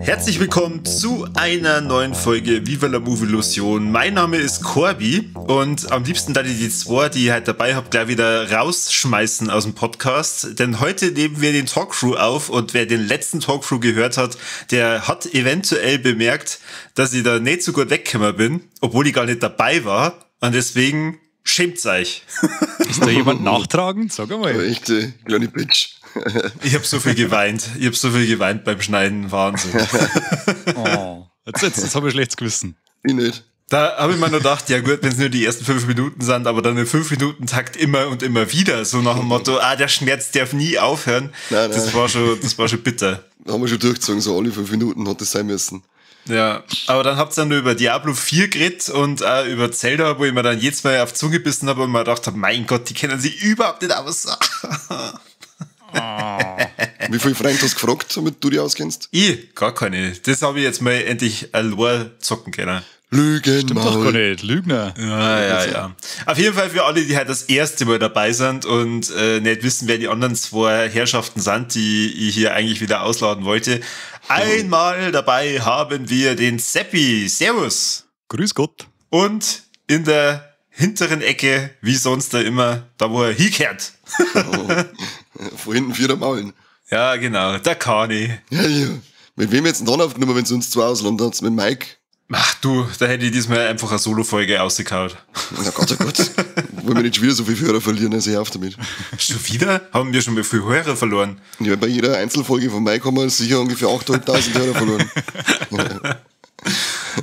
Herzlich willkommen zu einer neuen Folge Viva la Movilusion. Mein Name ist Corby und am liebsten da ich die zwei, die ich halt dabei habe, gleich wieder rausschmeißen aus dem Podcast. Denn heute nehmen wir den Talkthrough auf und wer den letzten Talkthrough gehört hat, der hat eventuell bemerkt, dass ich da nicht so gut weggekommen bin, obwohl ich gar nicht dabei war. Und deswegen schämt's euch. Ist da jemand nachtragend? Sag einmal. Echt, kleine Bitch. Ich habe so viel geweint. Ich habe so viel geweint beim Schneiden. Wahnsinn. Oh, jetzt habe ich schlechtes Gewissen. Ich nicht. Da habe ich mir nur gedacht, ja gut, wenn es nur die ersten 5 Minuten sind, aber dann im 5-Minuten-Takt immer und immer wieder. So nach dem Motto, der Schmerz darf nie aufhören. Nein, nein. Das war schon bitter. Da haben wir schon durchgezogen, so alle 5 Minuten hat das sein müssen. Ja, aber dann habt ihr dann nur über Diablo 4 geredet und auch über Zelda, wo ich mir dann jedes Mal auf die Zunge gebissen habe und mir gedacht habe, mein Gott, die kennen sich überhaupt nicht aus. Oh. Wie viele Freunde hast du gefragt, damit du dich auskennst? Ich? Gar keine. Das habe ich jetzt mal endlich allein zocken können. Lügen. Stimmt doch gar nicht. Lügner. Ja. Auf jeden Fall für alle, die halt das erste Mal dabei sind und nicht wissen, wer die anderen zwei Herrschaften sind, die ich hier eigentlich wieder ausladen wollte. Einmal dabei haben wir den Seppi. Servus. Grüß Gott. Und in der hinteren Ecke, wie sonst da immer, da wo er hingehört. Oh. Von hinten 4 Maulen. Ja, genau. Der Kani. Ja, ja. Mit wem jetzt denn dann aufgenommen, wenn sie uns zwei ausladen? Mit Mike? Ach du, da hätte ich diesmal einfach eine Solo-Folge rausgehauen. Na Gott, oh Gott. Wollen wir nicht schon wieder so viele Hörer verlieren, also hör auf damit. Schon wieder? Haben wir schon mal viele Hörer verloren? Ja, bei jeder Einzelfolge von Mike haben wir sicher ungefähr 8.500 Hörer verloren.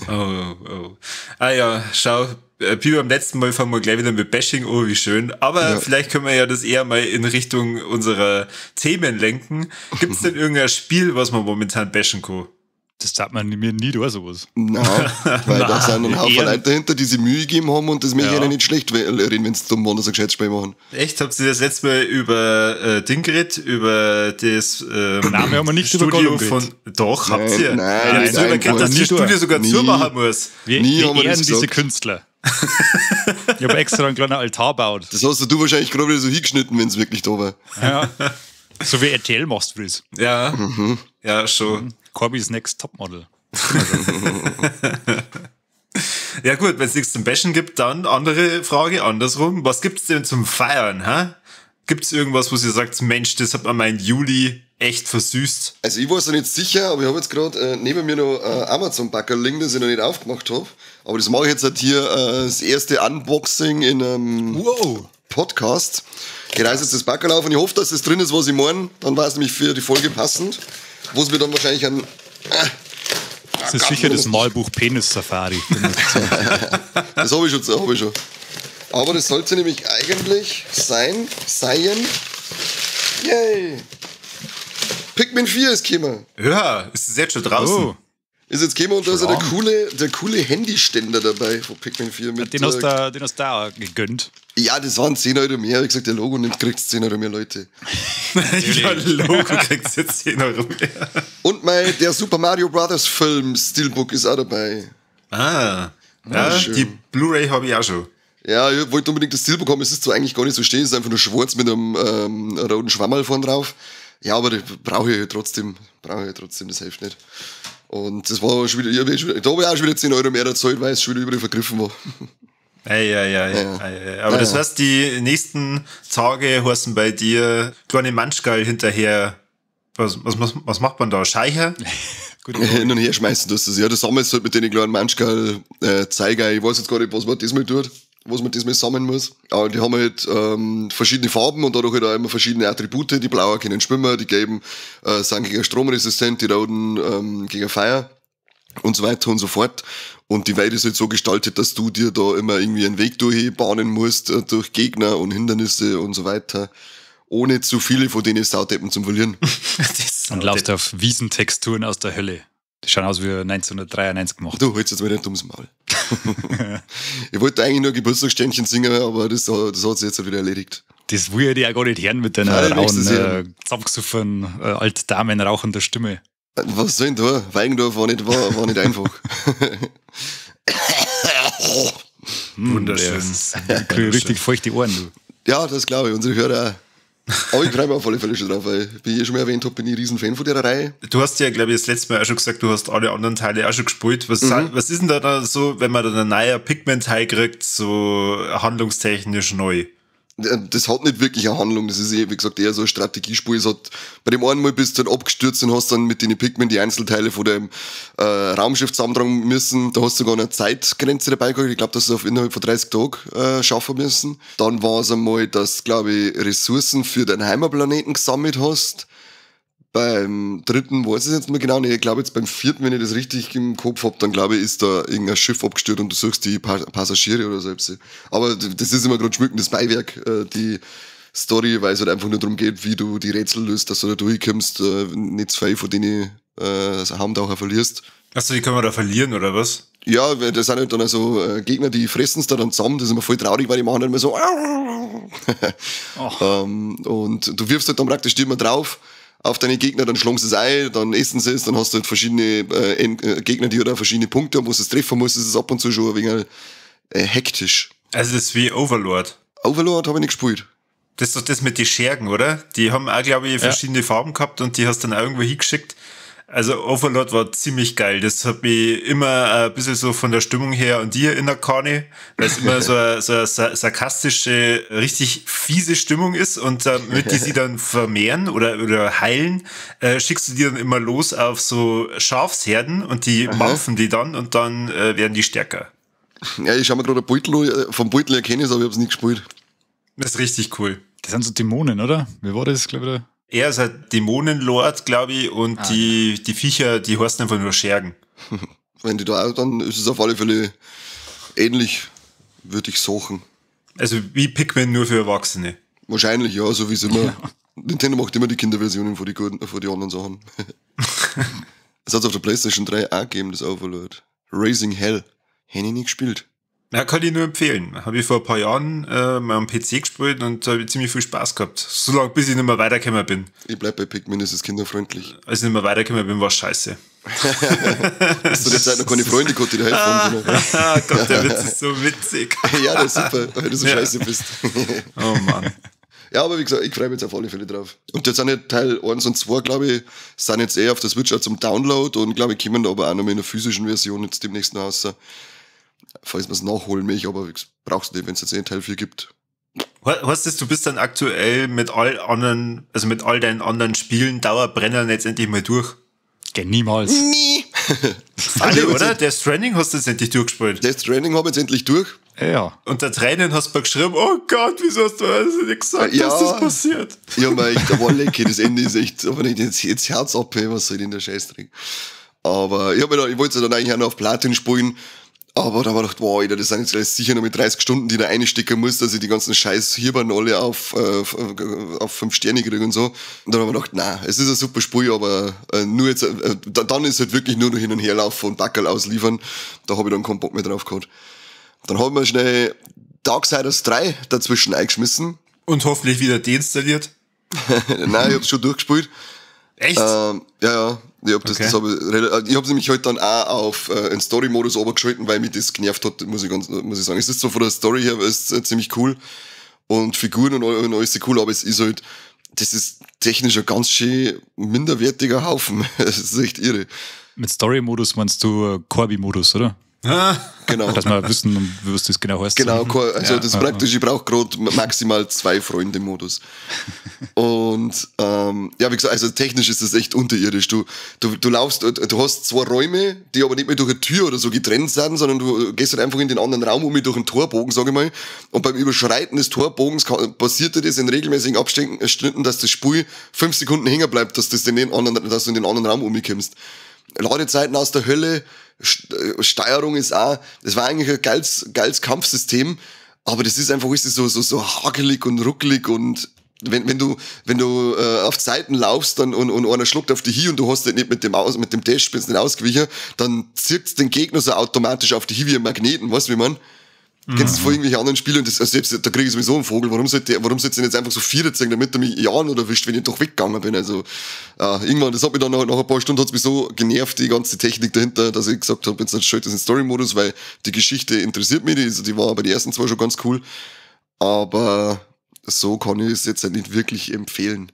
Oh. Ah ja, schau, wie beim letzten Mal fangen wir gleich wieder mit Bashing, oh wie schön. Aber ja, vielleicht können wir ja das eher mal in Richtung unserer Themen lenken. Gibt es denn irgendein Spiel, was man momentan bashen kann? Das sagt man mir nie oder sowas. Nein, weil da sind ein Haufen Leute dahinter, die sich Mühe gegeben haben und das möchte ich ihnen nicht schlecht reden, wenn sie dumm waren, dass sie ein gescheites Spiel machen. Echt? Habt ihr das letzte Mal über Ding geredet? Über das Nein, wir haben nicht Studio über von. Doch, habt ihr? Nein, nein, nein, dass das Studio sogar zumachen muss. Wir ehren diese Künstler. Ich habe extra einen kleinen Altar gebaut. Das hast du wahrscheinlich gerade wieder so hingeschnitten, wenn es wirklich da war. Ja. So wie RTL machst du das. Ja, ja, schon. Corbys Next Topmodel. Ja gut, wenn es nichts zum Bashen gibt, dann andere Frage, andersrum. Was gibt's denn zum Feiern? Hä? Gibt's irgendwas, wo ihr sagt, Mensch, das hat mir meinen Juli echt versüßt? Also ich weiß ja nicht sicher, aber ich habe jetzt gerade neben mir noch Amazon-Backerl liegen, das ich noch nicht aufgemacht habe. Aber das mache ich jetzt halt hier das erste Unboxing in einem Podcast. Ich reiße jetzt das Backerl auf und ich hoffe, dass das drin ist, was ich meine. Dann war es nämlich für die Folge passend. Wo es mir dann wahrscheinlich ein... Das ist sicher das Malbuch Penis Safari. Das habe ich schon, Aber das sollte nämlich eigentlich sein. Yay! Pikmin 4 ist gekommen. Ja, ist es jetzt schon draußen? Oh. Ist jetzt gekommen und da ist ja der coole Handyständer dabei von Pikmin 4. Mit, den hast du auch gegönnt. Ja, das waren 10 Euro mehr. Ich hab gesagt, der Logo nimmt, kriegt 10 Euro mehr, Leute. Ja, Logo kriegt jetzt 10 Euro mehr. Und der Super Mario Brothers Film Steelbook ist auch dabei. Ah, ja, die Blu-ray habe ich auch schon. Ja, ich wollte unbedingt das Steelbook haben. Es ist zwar eigentlich gar nicht so stehen, es ist einfach nur schwarz mit einem roten Schwammerl vorn drauf. Ja, aber das brauche ich trotzdem. Das hilft nicht. Und das war schon wieder, da habe ich auch schon wieder 10 Euro mehr erzahlt, weil es schon wieder überall vergriffen war. Ei. Aber das heißt, die nächsten Tage heißen bei dir kleine Manschgall hinterher. Was macht man da? Scheicher? Hin und her schmeißen das. Ja, das sammelst halt mit den kleinen Manschgall Zeiger. Ich weiß jetzt gar nicht, was man diesmal tut, was man diesmal sammeln muss. Aber die haben halt verschiedene Farben und dadurch halt auch immer verschiedene Attribute. Die blauen können schwimmen, die gelben sind gegen stromresistent, die roten gegen Feuer und so weiter und so fort. Und die Welt ist halt so gestaltet, dass du dir da immer irgendwie einen Weg durchbahnen musst, durch Gegner und Hindernisse und so weiter, ohne zu viele von denen Saudeppen zu verlieren. Und laufst auf Wiesentexturen aus der Hölle. Die schauen aus wie 1993 gemacht. Du holst jetzt mal nicht ums Maul. Ich wollte eigentlich nur Geburtstagsständchen singen, aber das hat sich jetzt wieder erledigt. Das will ich ja gar nicht hören mit deiner rauen, zusammengesoffenen Altdamen rauchender Stimme. Was soll denn da? Weigendorf war nicht einfach. Wunderschön. Ich kriege richtig feuchte Ohren, du. Ja, das glaube ich. Unsere Hörer auch. Aber ich freue mich auf alle Fälle schon drauf, weil, wie ich schon mal erwähnt habe, bin ich ein Riesenfan von der Reihe. Du hast ja, glaube ich, das letzte Mal auch schon gesagt, du hast alle anderen Teile auch schon gespielt. Was ist denn da so, wenn man dann ein neuer Pikmin-Teil kriegt, so handlungstechnisch neu? Das hat nicht wirklich eine Handlung, das ist eh, wie gesagt, eher so ein Strategiespiel. Es hat, bei dem einen Mal bist du halt abgestürzt und hast dann mit den Pikmin die Einzelteile von dem Raumschiff zusammentragen müssen. Da hast du sogar eine Zeitgrenze dabei gehabt. Ich glaube, dass du auf innerhalb von 30 Tagen schaffen müssen. Dann war es einmal, dass, glaube ich, Ressourcen für deinen Heimatplaneten gesammelt hast. Beim dritten weiß ich es jetzt nicht mehr genau. Ich glaube jetzt beim vierten, wenn ich das richtig im Kopf hab, dann glaube ich, ist da irgendein Schiff abgestürzt und du suchst die Passagiere oder so. Aber das ist immer gerade schmückendes Beiwerk, die Story, weil es halt einfach nur darum geht, wie du die Rätsel löst, dass du da durchkommst, nicht zu viel von denen Haumtaucher verlierst. Achso, die können wir da verlieren, oder was? Ja, das sind halt dann also Gegner, die fressen es da dann zusammen. Das ist immer voll traurig, weil die machen dann immer so. Und du wirfst halt dann praktisch immer drauf auf deine Gegner, dann schlagen sie es ein, dann essen sie es, dann hast du halt verschiedene Gegner, die halt auch verschiedene Punkte haben, wo du es treffen musst, das ist ab und zu schon ein wenig hektisch. Also das ist wie Overlord. Overlord habe ich nicht gespielt. Das ist doch das mit den Schergen, oder? Die haben auch, glaube ich, verschiedene Farben gehabt und die hast dann auch irgendwo hingeschickt. Also Overlord war ziemlich geil. Das hat mich immer ein bisschen so von der Stimmung her an die erinnert, Kani, weil es immer so eine sarkastische, richtig fiese Stimmung ist und damit die sie dann vermehren oder heilen, schickst du die dann immer los auf so Schafsherden und die mampfen die dann und dann werden die stärker. Ja, ich schau mir gerade Beutel, vom Beutel erkenne ich es, aber ich hab's nicht gespielt. Das ist richtig cool. Das sind so Dämonen, oder? Wie war das, glaube ich? Er ist halt Dämonenlord, glaube ich, und die Viecher, die heißen einfach nur Schergen. Wenn die da auch, dann ist es auf alle Fälle ähnlich, würde ich sagen. Also wie Pikmin nur für Erwachsene. Wahrscheinlich, ja, so wie es immer. Ja. Nintendo macht immer die Kinderversionen von die anderen Sachen. Es hat es auf der PlayStation 3 auch gegeben, das Overlord. Raising Hell. Hätte ich nicht gespielt. Ja, kann ich nur empfehlen. Habe ich vor ein paar Jahren mal am PC gespielt und habe ziemlich viel Spaß gehabt. So lange, bis ich nicht mehr weitergekommen bin. Ich bleib bei Pikmin, das ist kinderfreundlich. Als ich nicht mehr weitergekommen bin, war scheiße. Hast du derzeit noch keine Freunde gehabt, die da helfen können? Ah, Gott, der Witz ist so witzig. Ja, das ist super, weil du so scheiße bist. Oh Mann. Ja, aber wie gesagt, ich freue mich jetzt auf alle Fälle drauf. Und jetzt sind ja Teil 1 und 2, glaube ich, sind jetzt eh auf der Switch auch zum Download und glaube ich, kommen da aber auch noch mal in der physischen Version jetzt demnächst noch raus. Falls man es nachholen möchte, aber brauchst du nicht, wenn es jetzt eh Teil 4 gibt. Heißt das, du bist dann aktuell mit all anderen, also mit all deinen anderen Spielen Dauerbrennern jetzt endlich mal durch? Geh niemals. Nie. Alle, oder? Death Stranding hast du jetzt endlich durchgespielt. Death Stranding habe ich jetzt endlich durch. Ja. Und der Tränen hast du mal geschrieben, oh Gott, wieso hast du das nicht gesagt, ja, dass das passiert? Ja, mei, da war lecker, das Ende ist echt, aber nicht jetzt Herz ab, hey, was soll ich denn der Scheiß drin? Aber ich wollte es dann eigentlich auch noch auf Platin spielen. Aber da habe ich gedacht, wow, Alter, das sind jetzt gleich sicher noch mit 30 Stunden, die da einstecken muss, dass ich die ganzen scheiß Hirban alle auf 5 Sterne kriege und so. Und dann habe ich gedacht, nein, es ist ein super Spiel, aber nur jetzt, dann ist halt wirklich nur noch hin und her laufen und Backerl ausliefern. Da habe ich dann keinen Bock mehr drauf gehabt. Dann haben wir schnell Darksiders 3 dazwischen eingeschmissen. Und hoffentlich wieder deinstalliert? Nein, ich hab's schon durchgespielt. Echt? Ja. Ich hab das, okay. Das ich hab's nämlich heute dann auch auf einen Story-Modus runtergeschalten, weil mich das genervt hat, muss ich sagen. Es ist zwar von der Story her ist ziemlich cool und Figuren und alles cool, aber es ist halt, das ist technisch ein ganz schön minderwertiger Haufen. Das ist echt irre. Mit Story-Modus meinst du Corby-Modus, oder? Genau. Dass wir wissen, was das genau heißt. Genau, also ja, das ist praktisch, ich brauche gerade maximal 2 Freunde-Modus. Und ja, wie gesagt, also technisch ist das echt unterirdisch. Du laufst, du hast 2 Räume, die aber nicht mehr durch eine Tür oder so getrennt sind, sondern du gehst halt einfach in den anderen Raum um mit durch einen Torbogen, sag ich mal. Und beim Überschreiten des Torbogens passiert dir das in regelmäßigen Abständen, dass das Spiel 5 Sekunden hängen bleibt, dass, dass du in den anderen Raum umkommst. Ladezeiten aus der Hölle, Steuerung ist auch, das war eigentlich ein geiles Kampfsystem, aber das ist einfach alles so hakelig und ruckelig und Wenn du auf Seiten laufst dann und einer schluckt auf dich hin und du hast halt nicht mit dem Dash bist nicht ausgewichen, dann zieht's den Gegner so automatisch auf dich hin wie ein Magneten, weißt du, wie man? Kennst du von irgendwelchen anderen Spielen und das, also selbst, da kriege ich sowieso einen Vogel. Warum sollte ich denn jetzt einfach so vier ziehen, damit er mich ja noch erwischt, wenn ich doch weggegangen bin? Also, irgendwann, das hat mich dann nach ein paar Stunden hat's mich so genervt, die ganze Technik dahinter, dass ich gesagt habe, jetzt schalte ich das in Story-Modus, weil die Geschichte interessiert mich, die war bei den ersten zwei schon ganz cool. Aber so kann ich es jetzt halt nicht wirklich empfehlen.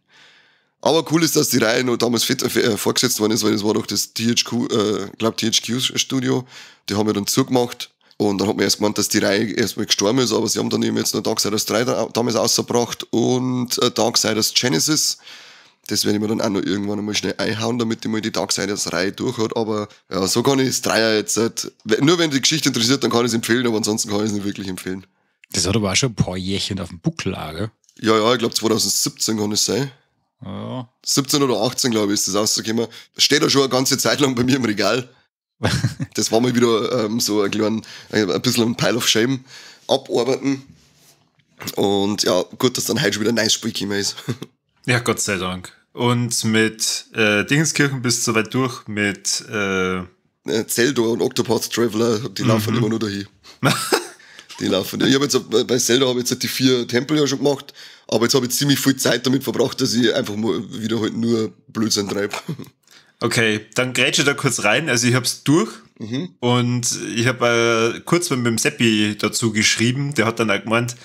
Aber cool ist, dass die Reihe noch damals fett fortgesetzt worden ist, weil das war doch das THQ, glaub THQ Studio. Die haben ja dann zugemacht. Und dann hat man erst gemeint, dass die Reihe erstmal gestorben ist, aber sie haben dann eben jetzt noch Darksiders 3 damals rausgebracht und Darksiders Genesis. Das werde ich mir dann auch noch irgendwann einmal schnell einhauen, damit ich mal die Darksiders-Reihe durch hat. Aber ja, so kann ich das Dreier jetzt halt, nur wenn die Geschichte interessiert, dann kann ich es empfehlen, aber ansonsten kann ich es nicht wirklich empfehlen. Das hat aber auch schon ein paar Jährchen auf dem Buckel auch, gell? Ja, ich glaube 2017 kann es sein. Ja. 17 oder 18, glaube ich, ist das rausgekommen. Steht da schon eine ganze Zeit lang bei mir im Regal. Das war mal wieder so ein bisschen ein Pile of Shame abarbeiten. Und ja, gut, dass dann heute schon wieder ein neues Spiel gekommen ist. Ja, Gott sei Dank. Und mit Dingenskirchen bist du soweit durch mit Zelda und Octopath Traveler, die laufen immer nur dahin. Die laufen. Ich habe jetzt bei Zelda habe ich jetzt die vier Tempel ja schon gemacht, aber jetzt habe ich ziemlich viel Zeit damit verbracht, dass ich einfach mal wieder halt nur Blödsinn treibe. Okay, dann grätsche ich da kurz rein. Also ich hab's durch und ich habe kurz mal mit dem Seppi dazu geschrieben. Der hat dann auch gemeint,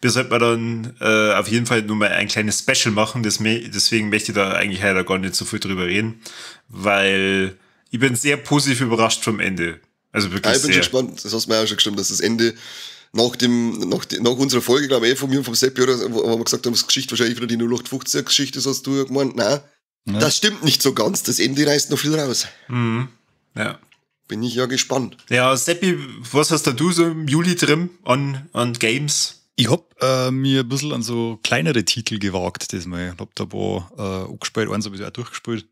wir sollten dann auf jeden Fall nur mal ein kleines Special machen. Deswegen möchte ich da eigentlich heute gar nicht so viel drüber reden, weil ich bin sehr positiv überrascht vom Ende. Also wirklich Ja, ich bin sehr. schon gespannt, das hast du mir auch schon geschrieben, dass das Ende nach unserer Folge, glaube ich, eh von mir und vom Seppi, oder, wo wir gesagt haben, das Geschichte wahrscheinlich wieder die 0815 Geschichte, das hast du ja gemeint. Nein, das stimmt nicht so ganz. Das Ende reißt noch viel raus. Ja. Bin ich ja gespannt. Ja, Seppi, was hast da du so im Juli drin an Games? Ich hab mir ein bisschen an so kleinere Titel gewagt diesmal. Ich hab da ein paar angespielt, eins habe ich auch durchgespielt.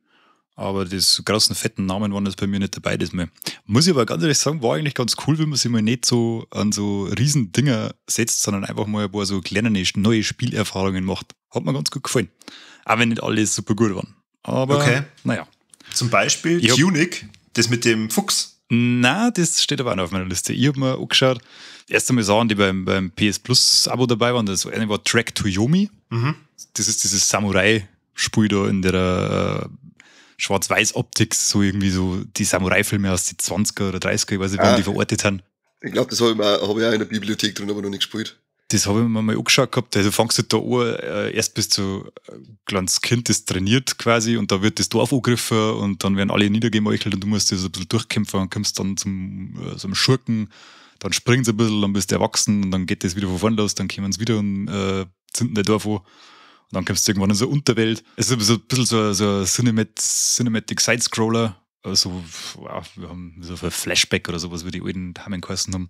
Aber die so großen, fetten Namen waren jetzt bei mir nicht dabei diesmal. Muss ich aber ganz ehrlich sagen, war eigentlich ganz cool, wenn man sich mal nicht so an so riesen Dinger setzt, sondern einfach mal ein paar so kleine neue Spielerfahrungen macht. Hat mir ganz gut gefallen. Auch wenn nicht alle super gut waren. Aber naja. Zum Beispiel Tunic, das mit dem Fuchs. Na, das steht aber auch noch auf meiner Liste. Ich hab mir angeschaut, erst einmal Sachen, die beim PS Plus Abo dabei waren. Das eine war Trek to Yomi. Das ist dieses Samurai-Spiel da in der Schwarz-Weiß-Optik, so irgendwie so die Samurai-Filme aus den 20er oder 30er, ich weiß nicht, wann die verortet sind. Ich glaube, das habe ich, hab ich auch in der Bibliothek drin, aber noch nicht gespielt. Das habe ich mir mal angeschaut gehabt. Also fangst du da an, erst bist du ein kleines Kind, das trainiert quasi und da wird das Dorf angegriffen und dann werden alle niedergemeuchelt und du musst das ein bisschen durchkämpfen und kommst dann zum so einem Schurken, dann springen sie ein bisschen, dann bist du erwachsen und dann geht das wieder von vorne los, dann kommen sie wieder und zünden das Dorf an. Und dann kommst du irgendwann in so eine Unterwelt. Es ist so ein bisschen so ein Cinematic Sidescroller. Also, wow, wir haben so ein Flashback oder sowas, wie die alten Damen geheißen haben.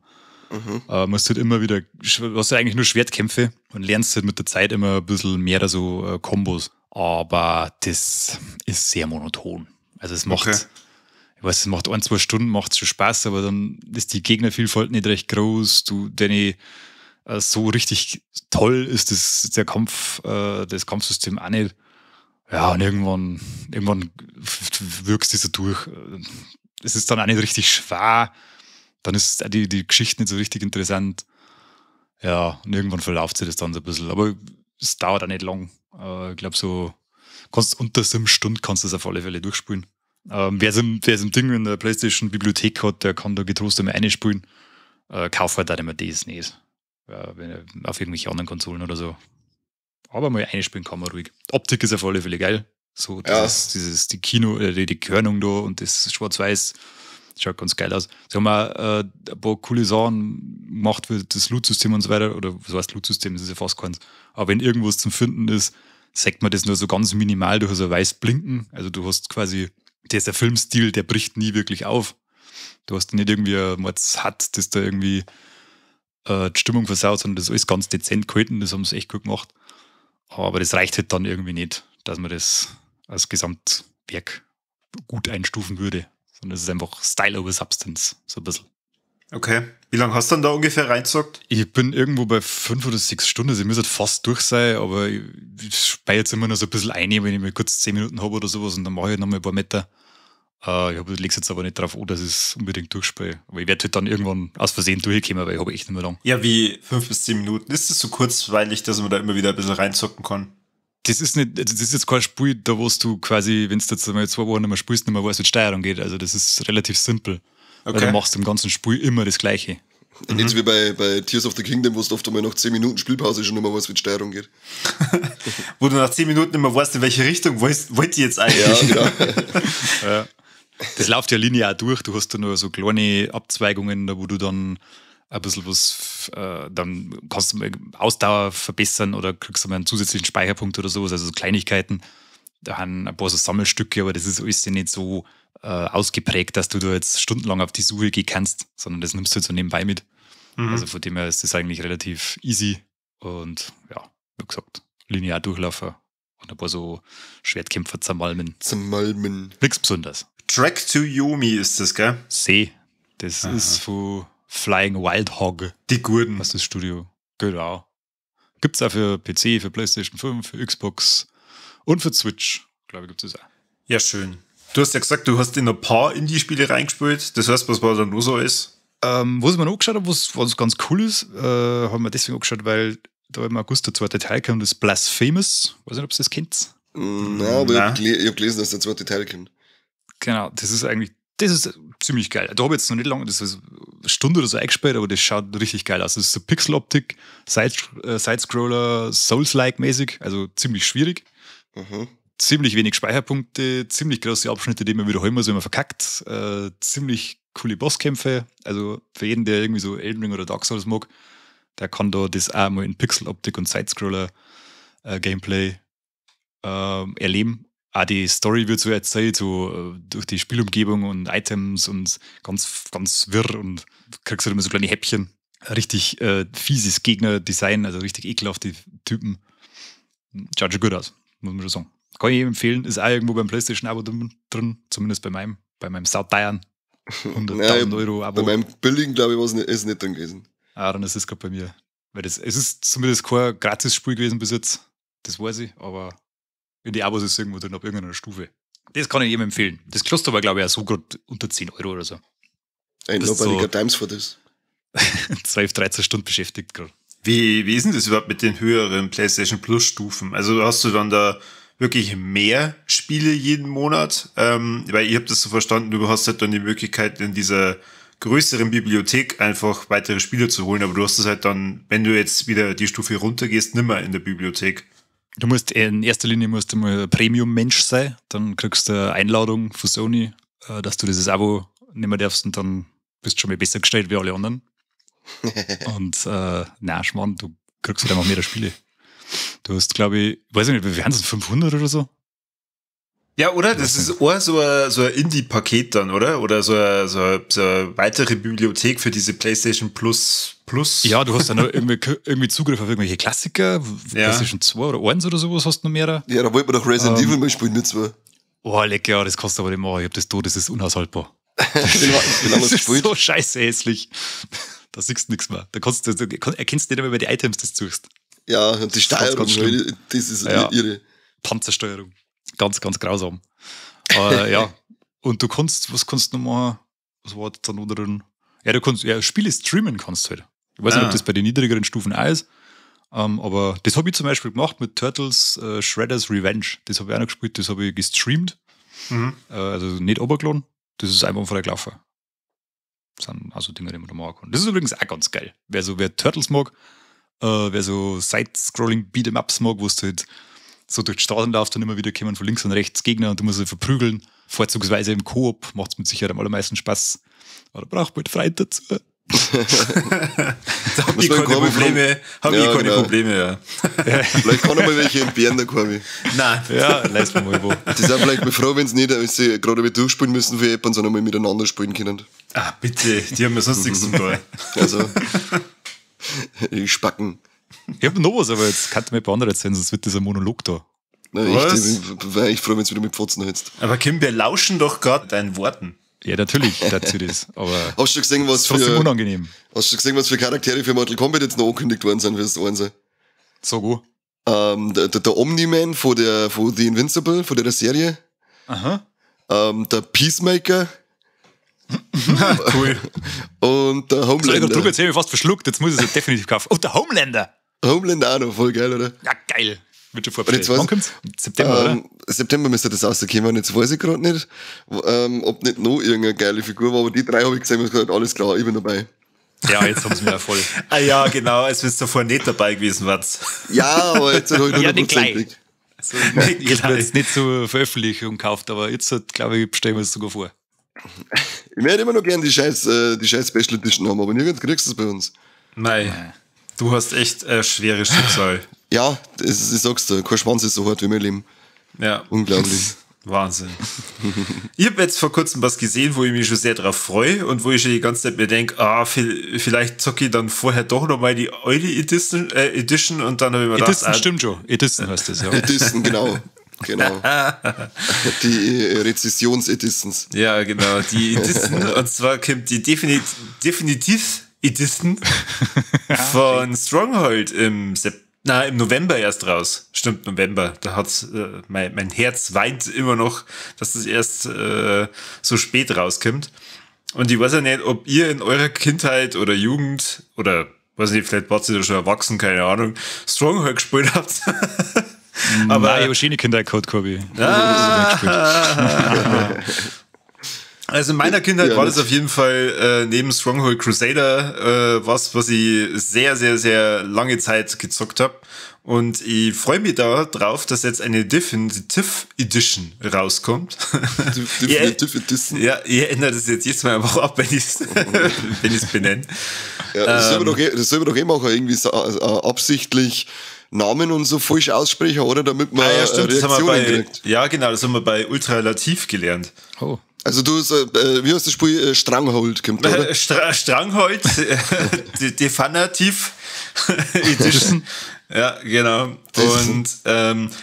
Musst halt immer wieder, hast du eigentlich nur Schwertkämpfe und lernst halt mit der Zeit immer ein bisschen mehr so Kombos. Aber das ist sehr monoton. Also es macht, ich weiß, es macht ein, zwei Stunden, macht schon Spaß, aber dann ist die Gegnervielfalt nicht recht groß. Du, deine, so richtig toll ist das, der Kampf, das Kampfsystem auch nicht. Ja, und irgendwann wirkst du so durch. Es ist dann auch nicht richtig schwer. Dann ist auch die Geschichte nicht so richtig interessant. Ja, und irgendwann verlauft sich das dann so ein bisschen. Aber es dauert auch nicht lang. Ich glaube, so kannst unter 7 Stunden kannst du das auf alle Fälle durchspielen. Wer es im Ding in der PlayStation Bibliothek hat, der kann da getrost einmal reinspielen. Kauf halt auch immer das nicht. Ja, wenn, auf irgendwelche anderen Konsolen oder so. Aber mal reinspielen kann man ruhig. Optik ist auf alle Fälle geil. So dieses, die Kino, die Körnung da und das Schwarz-Weiß schaut ganz geil aus. Sie haben auch ein paar coole Sachen gemacht für das Loot-System und so weiter. Oder was heißt Loot-System, das ist ja fast keins. Aber wenn irgendwas zum Finden ist, sagt man das nur so ganz minimal durch so ein weiß Blinken. Also du hast quasi, der Filmstil, der bricht nie wirklich auf. Du hast nicht irgendwie ein Mords hat, das da irgendwie die Stimmung versaut, sondern das ist alles ganz dezent gehalten, das haben sie echt gut gemacht. Aber das reicht halt dann irgendwie nicht, dass man das als Gesamtwerk gut einstufen würde. Sondern es ist einfach Style over Substance, so ein bisschen. Okay. Wie lange hast du dann da ungefähr reingezockt? Ich bin irgendwo bei 5 oder 6 Stunden. Also ich müsste fast durch sein, aber ich speie jetzt immer noch so ein bisschen ein, wenn ich mal kurz 10 Minuten habe oder sowas und dann mache ich noch mal ein paar Meter. Ich lege jetzt aber nicht drauf an, dass ich es unbedingt durchspiele. Aber ich werde halt dann irgendwann aus Versehen durchkommen, weil ich habe echt nicht mehr lang. Ja, wie 5 bis 10 Minuten. Ist das so kurzweilig, dass man da immer wieder ein bisschen reinzocken kann? Das ist nicht, das ist jetzt kein Spiel, da wo du quasi, wenn du jetzt einmal 2 Wochen nicht mehr spielst, nicht mehr weißt, wie die Steuerung geht. Also das ist relativ simpel. Okay. Weil du machst im ganzen Spiel immer das Gleiche. Mhm. Nicht so wie bei Tears of the Kingdom, wo du oft einmal nach 10 Minuten Spielpause schon immer weißt, wie die Steuerung geht. Wo du nach 10 Minuten immer weißt, in welche Richtung wollt ihr jetzt eigentlich? Ja, genau. Ja. Das läuft ja linear durch. Du hast da nur so kleine Abzweigungen, da wo du dann ein bisschen was, dann kannst du mal Ausdauer verbessern oder kriegst du mal einen zusätzlichen Speicherpunkt oder sowas, also so Kleinigkeiten. Da haben ein paar so Sammelstücke, aber das ist alles nicht so ausgeprägt, dass du da jetzt stundenlang auf die Suche gehen kannst, sondern das nimmst du halt so nebenbei mit. Mhm. Also von dem her ist das eigentlich relativ easy und ja, wie gesagt, linear durchlaufen und ein paar so Schwertkämpfer zermalmen. Zermalmen. Nichts Besonderes. Trek to Yomi ist das, gell? See. Das ist von Flying Wild Hog. Die Gurten. Was das Studio. Genau. Gibt's auch für PC, für PlayStation 5, für Xbox und für Switch. Glaube ich, gibt's das auch. Ja, schön. Du hast ja gesagt, du hast in ein paar Indie-Spiele reingespielt. Das heißt, was war dann nur so ist? Was ich mir angeschaut habe, was ganz cool ist, haben wir deswegen angeschaut, weil da im August der zweite Teil kam, das Blasphemous. Weiß nicht, ob ihr das kennt. Nein, aber ich hab gelesen, dass der zweite Teil kommt. Genau, das ist ziemlich geil. Da habe ich jetzt noch nicht lange, das ist eine Stunde oder so eingespielt, aber das schaut richtig geil aus. Das ist so Pixel-Optik, Sidescroller, Souls-like mäßig, also ziemlich schwierig. Mhm. Ziemlich wenig Speicherpunkte, ziemlich große Abschnitte, die man wiederholen muss, wenn man verkackt. Ziemlich coole Bosskämpfe. Also für jeden, der irgendwie so Elden Ring oder Dark Souls mag, der kann da das auch mal in Pixel-Optik und Sidescroller-Gameplay erleben. Auch die Story wird so erzählt, so durch die Spielumgebung und Items und ganz, ganz wirr und kriegst halt immer so kleine Häppchen. Richtig fieses Gegnerdesign, also richtig ekelhafte Typen. Schaut schon gut aus, muss man schon sagen. Kann ich jedem empfehlen, ist auch irgendwo beim PlayStation-Abo drin, zumindest bei meinem sauteuren 100.000 Euro Abo. Bei meinem billigen, glaube ich, ist nicht drin gewesen. Ah, dann ist es gerade bei mir. Weil es ist zumindest kein Gratis-Spiel gewesen bis jetzt, das weiß ich, aber in die Abos ist es irgendwo drin, auf irgendeiner Stufe. Das kann ich jedem empfehlen. Das kostet aber, glaube ich, auch so gerade unter 10 Euro oder so. Ain't nobody got times for this. 12, 13 Stunden beschäftigt gerade. Wie ist denn das überhaupt mit den höheren PlayStation Plus Stufen? Also hast du dann da wirklich mehr Spiele jeden Monat? Weil ich habe das so verstanden, du hast halt dann die Möglichkeit, in dieser größeren Bibliothek einfach weitere Spiele zu holen, aber du hast es halt dann, wenn du jetzt wieder die Stufe runtergehst, nimmer in der Bibliothek. Du musst in erster Linie musst du mal Premium-Mensch sein, dann kriegst du eine Einladung von Sony, dass du dieses Abo nicht mehr darfst und dann bist du schon mal besser gestellt wie alle anderen. Und nein, Schmarrn, du kriegst halt einfach mehr Spiele. Du hast, glaube ich, weiß ich nicht, wie viel sind es, 500 oder so? Ja, oder? Das ist auch so ein Indie-Paket dann, oder? Oder so eine weitere Bibliothek für diese PlayStation Plus. Ja, du hast dann noch irgendwie Zugriff auf irgendwelche Klassiker, ja. PlayStation 2 oder 1 oder sowas hast du noch mehr. Ja, da wollten wir doch Resident Evil mal spielen, nicht zwei. Oh, lecker, ja, das kannst du aber nicht machen. Ich hab das tot, das ist unhaushaltbar. Wie lange hast du gespielt? So scheiße hässlich. Da siehst du nichts mehr. Da kannst du, erkennst nicht einmal mehr die Items, die du suchst. Ja, und die Steuerung, ganz, das ist ja irre. Panzersteuerung. Ganz, ganz grausam. Ja, und du kannst, was kannst du noch machen? Was war da noch drin? Ja, du kannst, ja, Spiele streamen kannst du halt. Ich weiß nicht, ob das bei den niedrigeren Stufen auch ist, aber das habe ich zum Beispiel gemacht mit Turtles Shredder's Revenge. Das habe ich auch noch gespielt, das habe ich gestreamt. Mhm. Also nicht runtergeladen, das ist einfach frei gelaufen. Das sind also Dinge, die man da machen kann. Das ist übrigens auch ganz geil. Wer Turtles mag, wer so Side-Scrolling Beat'em-Ups mag, wo es halt so durch die Straßen läuft und immer wieder kommen von links und rechts Gegner und du musst sie verprügeln. Vorzugsweise im Koop macht es mit Sicherheit am allermeisten Spaß. Aber da braucht man halt Freund dazu. Da hab ich keine Probleme. Hab ich keine Probleme, ja. Vielleicht kann er mal welche entbehren, der Corby. Nein. Ja, leist mir mal wo. Die sind vielleicht mal froh, wenn sie nicht sie gerade mit durchspielen müssen für jemanden, sondern mal miteinander spielen können. Ah, bitte, die haben ja sonst nichts zum tun. Also, die Spacken. Ich hab noch was, aber jetzt kann ich mir ein paar andere erzählen, sonst wird dieser Monolog da. Nein, ich wäre echt froh, wenn du wieder mit Pfotzen hältst. Aber Kim, wir lauschen doch gerade deinen Worten. Ja, natürlich, dazu das. Aber Hast du gesehen, was trotzdem für, unangenehm. hast du gesehen, was für Charaktere für Mortal Kombat jetzt noch angekündigt worden sind für das Einser? So gut. Der Omni-Man von The Invincible, von der Serie. Aha. Der Peacemaker. Cool. Und der Soll ich Homelander. noch drüber erzählen, ich fast verschluckt. Jetzt muss ich es definitiv kaufen. Oh, der Homelander. Homelander auch noch, voll geil, oder? Ja, geil. Wird schon Und vorbestellt. jetzt weiß- Wann kommt's? Im September, oder? September müsste das rauskommen. Jetzt weiß ich gerade nicht, ob nicht noch irgendeine geile Figur war, aber die drei habe ich gesehen und gesagt, alles klar, ich bin dabei. Ja, jetzt haben sie mir ja voll. Ah ja, genau, als wenn du davor nicht dabei gewesen warst. Ja, aber jetzt halt Ja, nicht gleich. hundertprozentig. Ich hätte jetzt nicht zur Veröffentlichung gekauft, aber jetzt, glaube ich, bestellen wir es sogar vor. Ich möchte immer noch gern die scheiß Special Edition haben, aber nirgends kriegst du es bei uns. Nein, du hast echt ein schweres Schicksal. Ja, das, ich sag's dir, kein Schwanz ist so hart wie mein Leben. Ja. Unglaublich. Wahnsinn. Ich habe jetzt vor kurzem was gesehen, wo ich mich schon sehr drauf freue und wo ich schon die ganze Zeit mir denke, vielleicht zocke ich dann vorher doch nochmal die alte Edition und dann habe ich mir gedacht, Edition stimmt schon. Edition heißt das, ja. Edition, genau. Genau. Die Rezessions-Editions. Ja, genau, die Edition. Und zwar kommt die Definitiv Edition von Stronghold im November erst raus. Stimmt, November. Da hat's, mein Herz weint immer noch, dass das erst so spät rauskommt. Und ich weiß ja nicht, ob ihr in eurer Kindheit oder Jugend oder, weiß nicht, vielleicht wart ihr da schon erwachsen, keine Ahnung, Stronghold gespielt habt. Aber nein, ich habe schöne Kindheit gehabt, Corby. Also in meiner Kindheit Ja, war das auf jeden Fall neben Stronghold Crusader was ich sehr, sehr, sehr lange Zeit gezockt habe. Und ich freue mich da drauf, dass jetzt eine Definitive Edition rauskommt. Definitive Edition. Ja, ich ändere das jetzt jedes Mal einfach ab, wenn ich es benenne. Ja, das soll man doch eh machen, irgendwie so, absichtlich Namen und so falsch aussprechen, oder? Damit man ja, stimmt, das haben wir Reaktionen kriegt. Ja, genau, das haben wir bei Ultralativ gelernt. Oh. Also du, wie heißt das Spiel? Stranghold kommt, oder? Stranghold, Definitiv Edition. Ja, genau. Und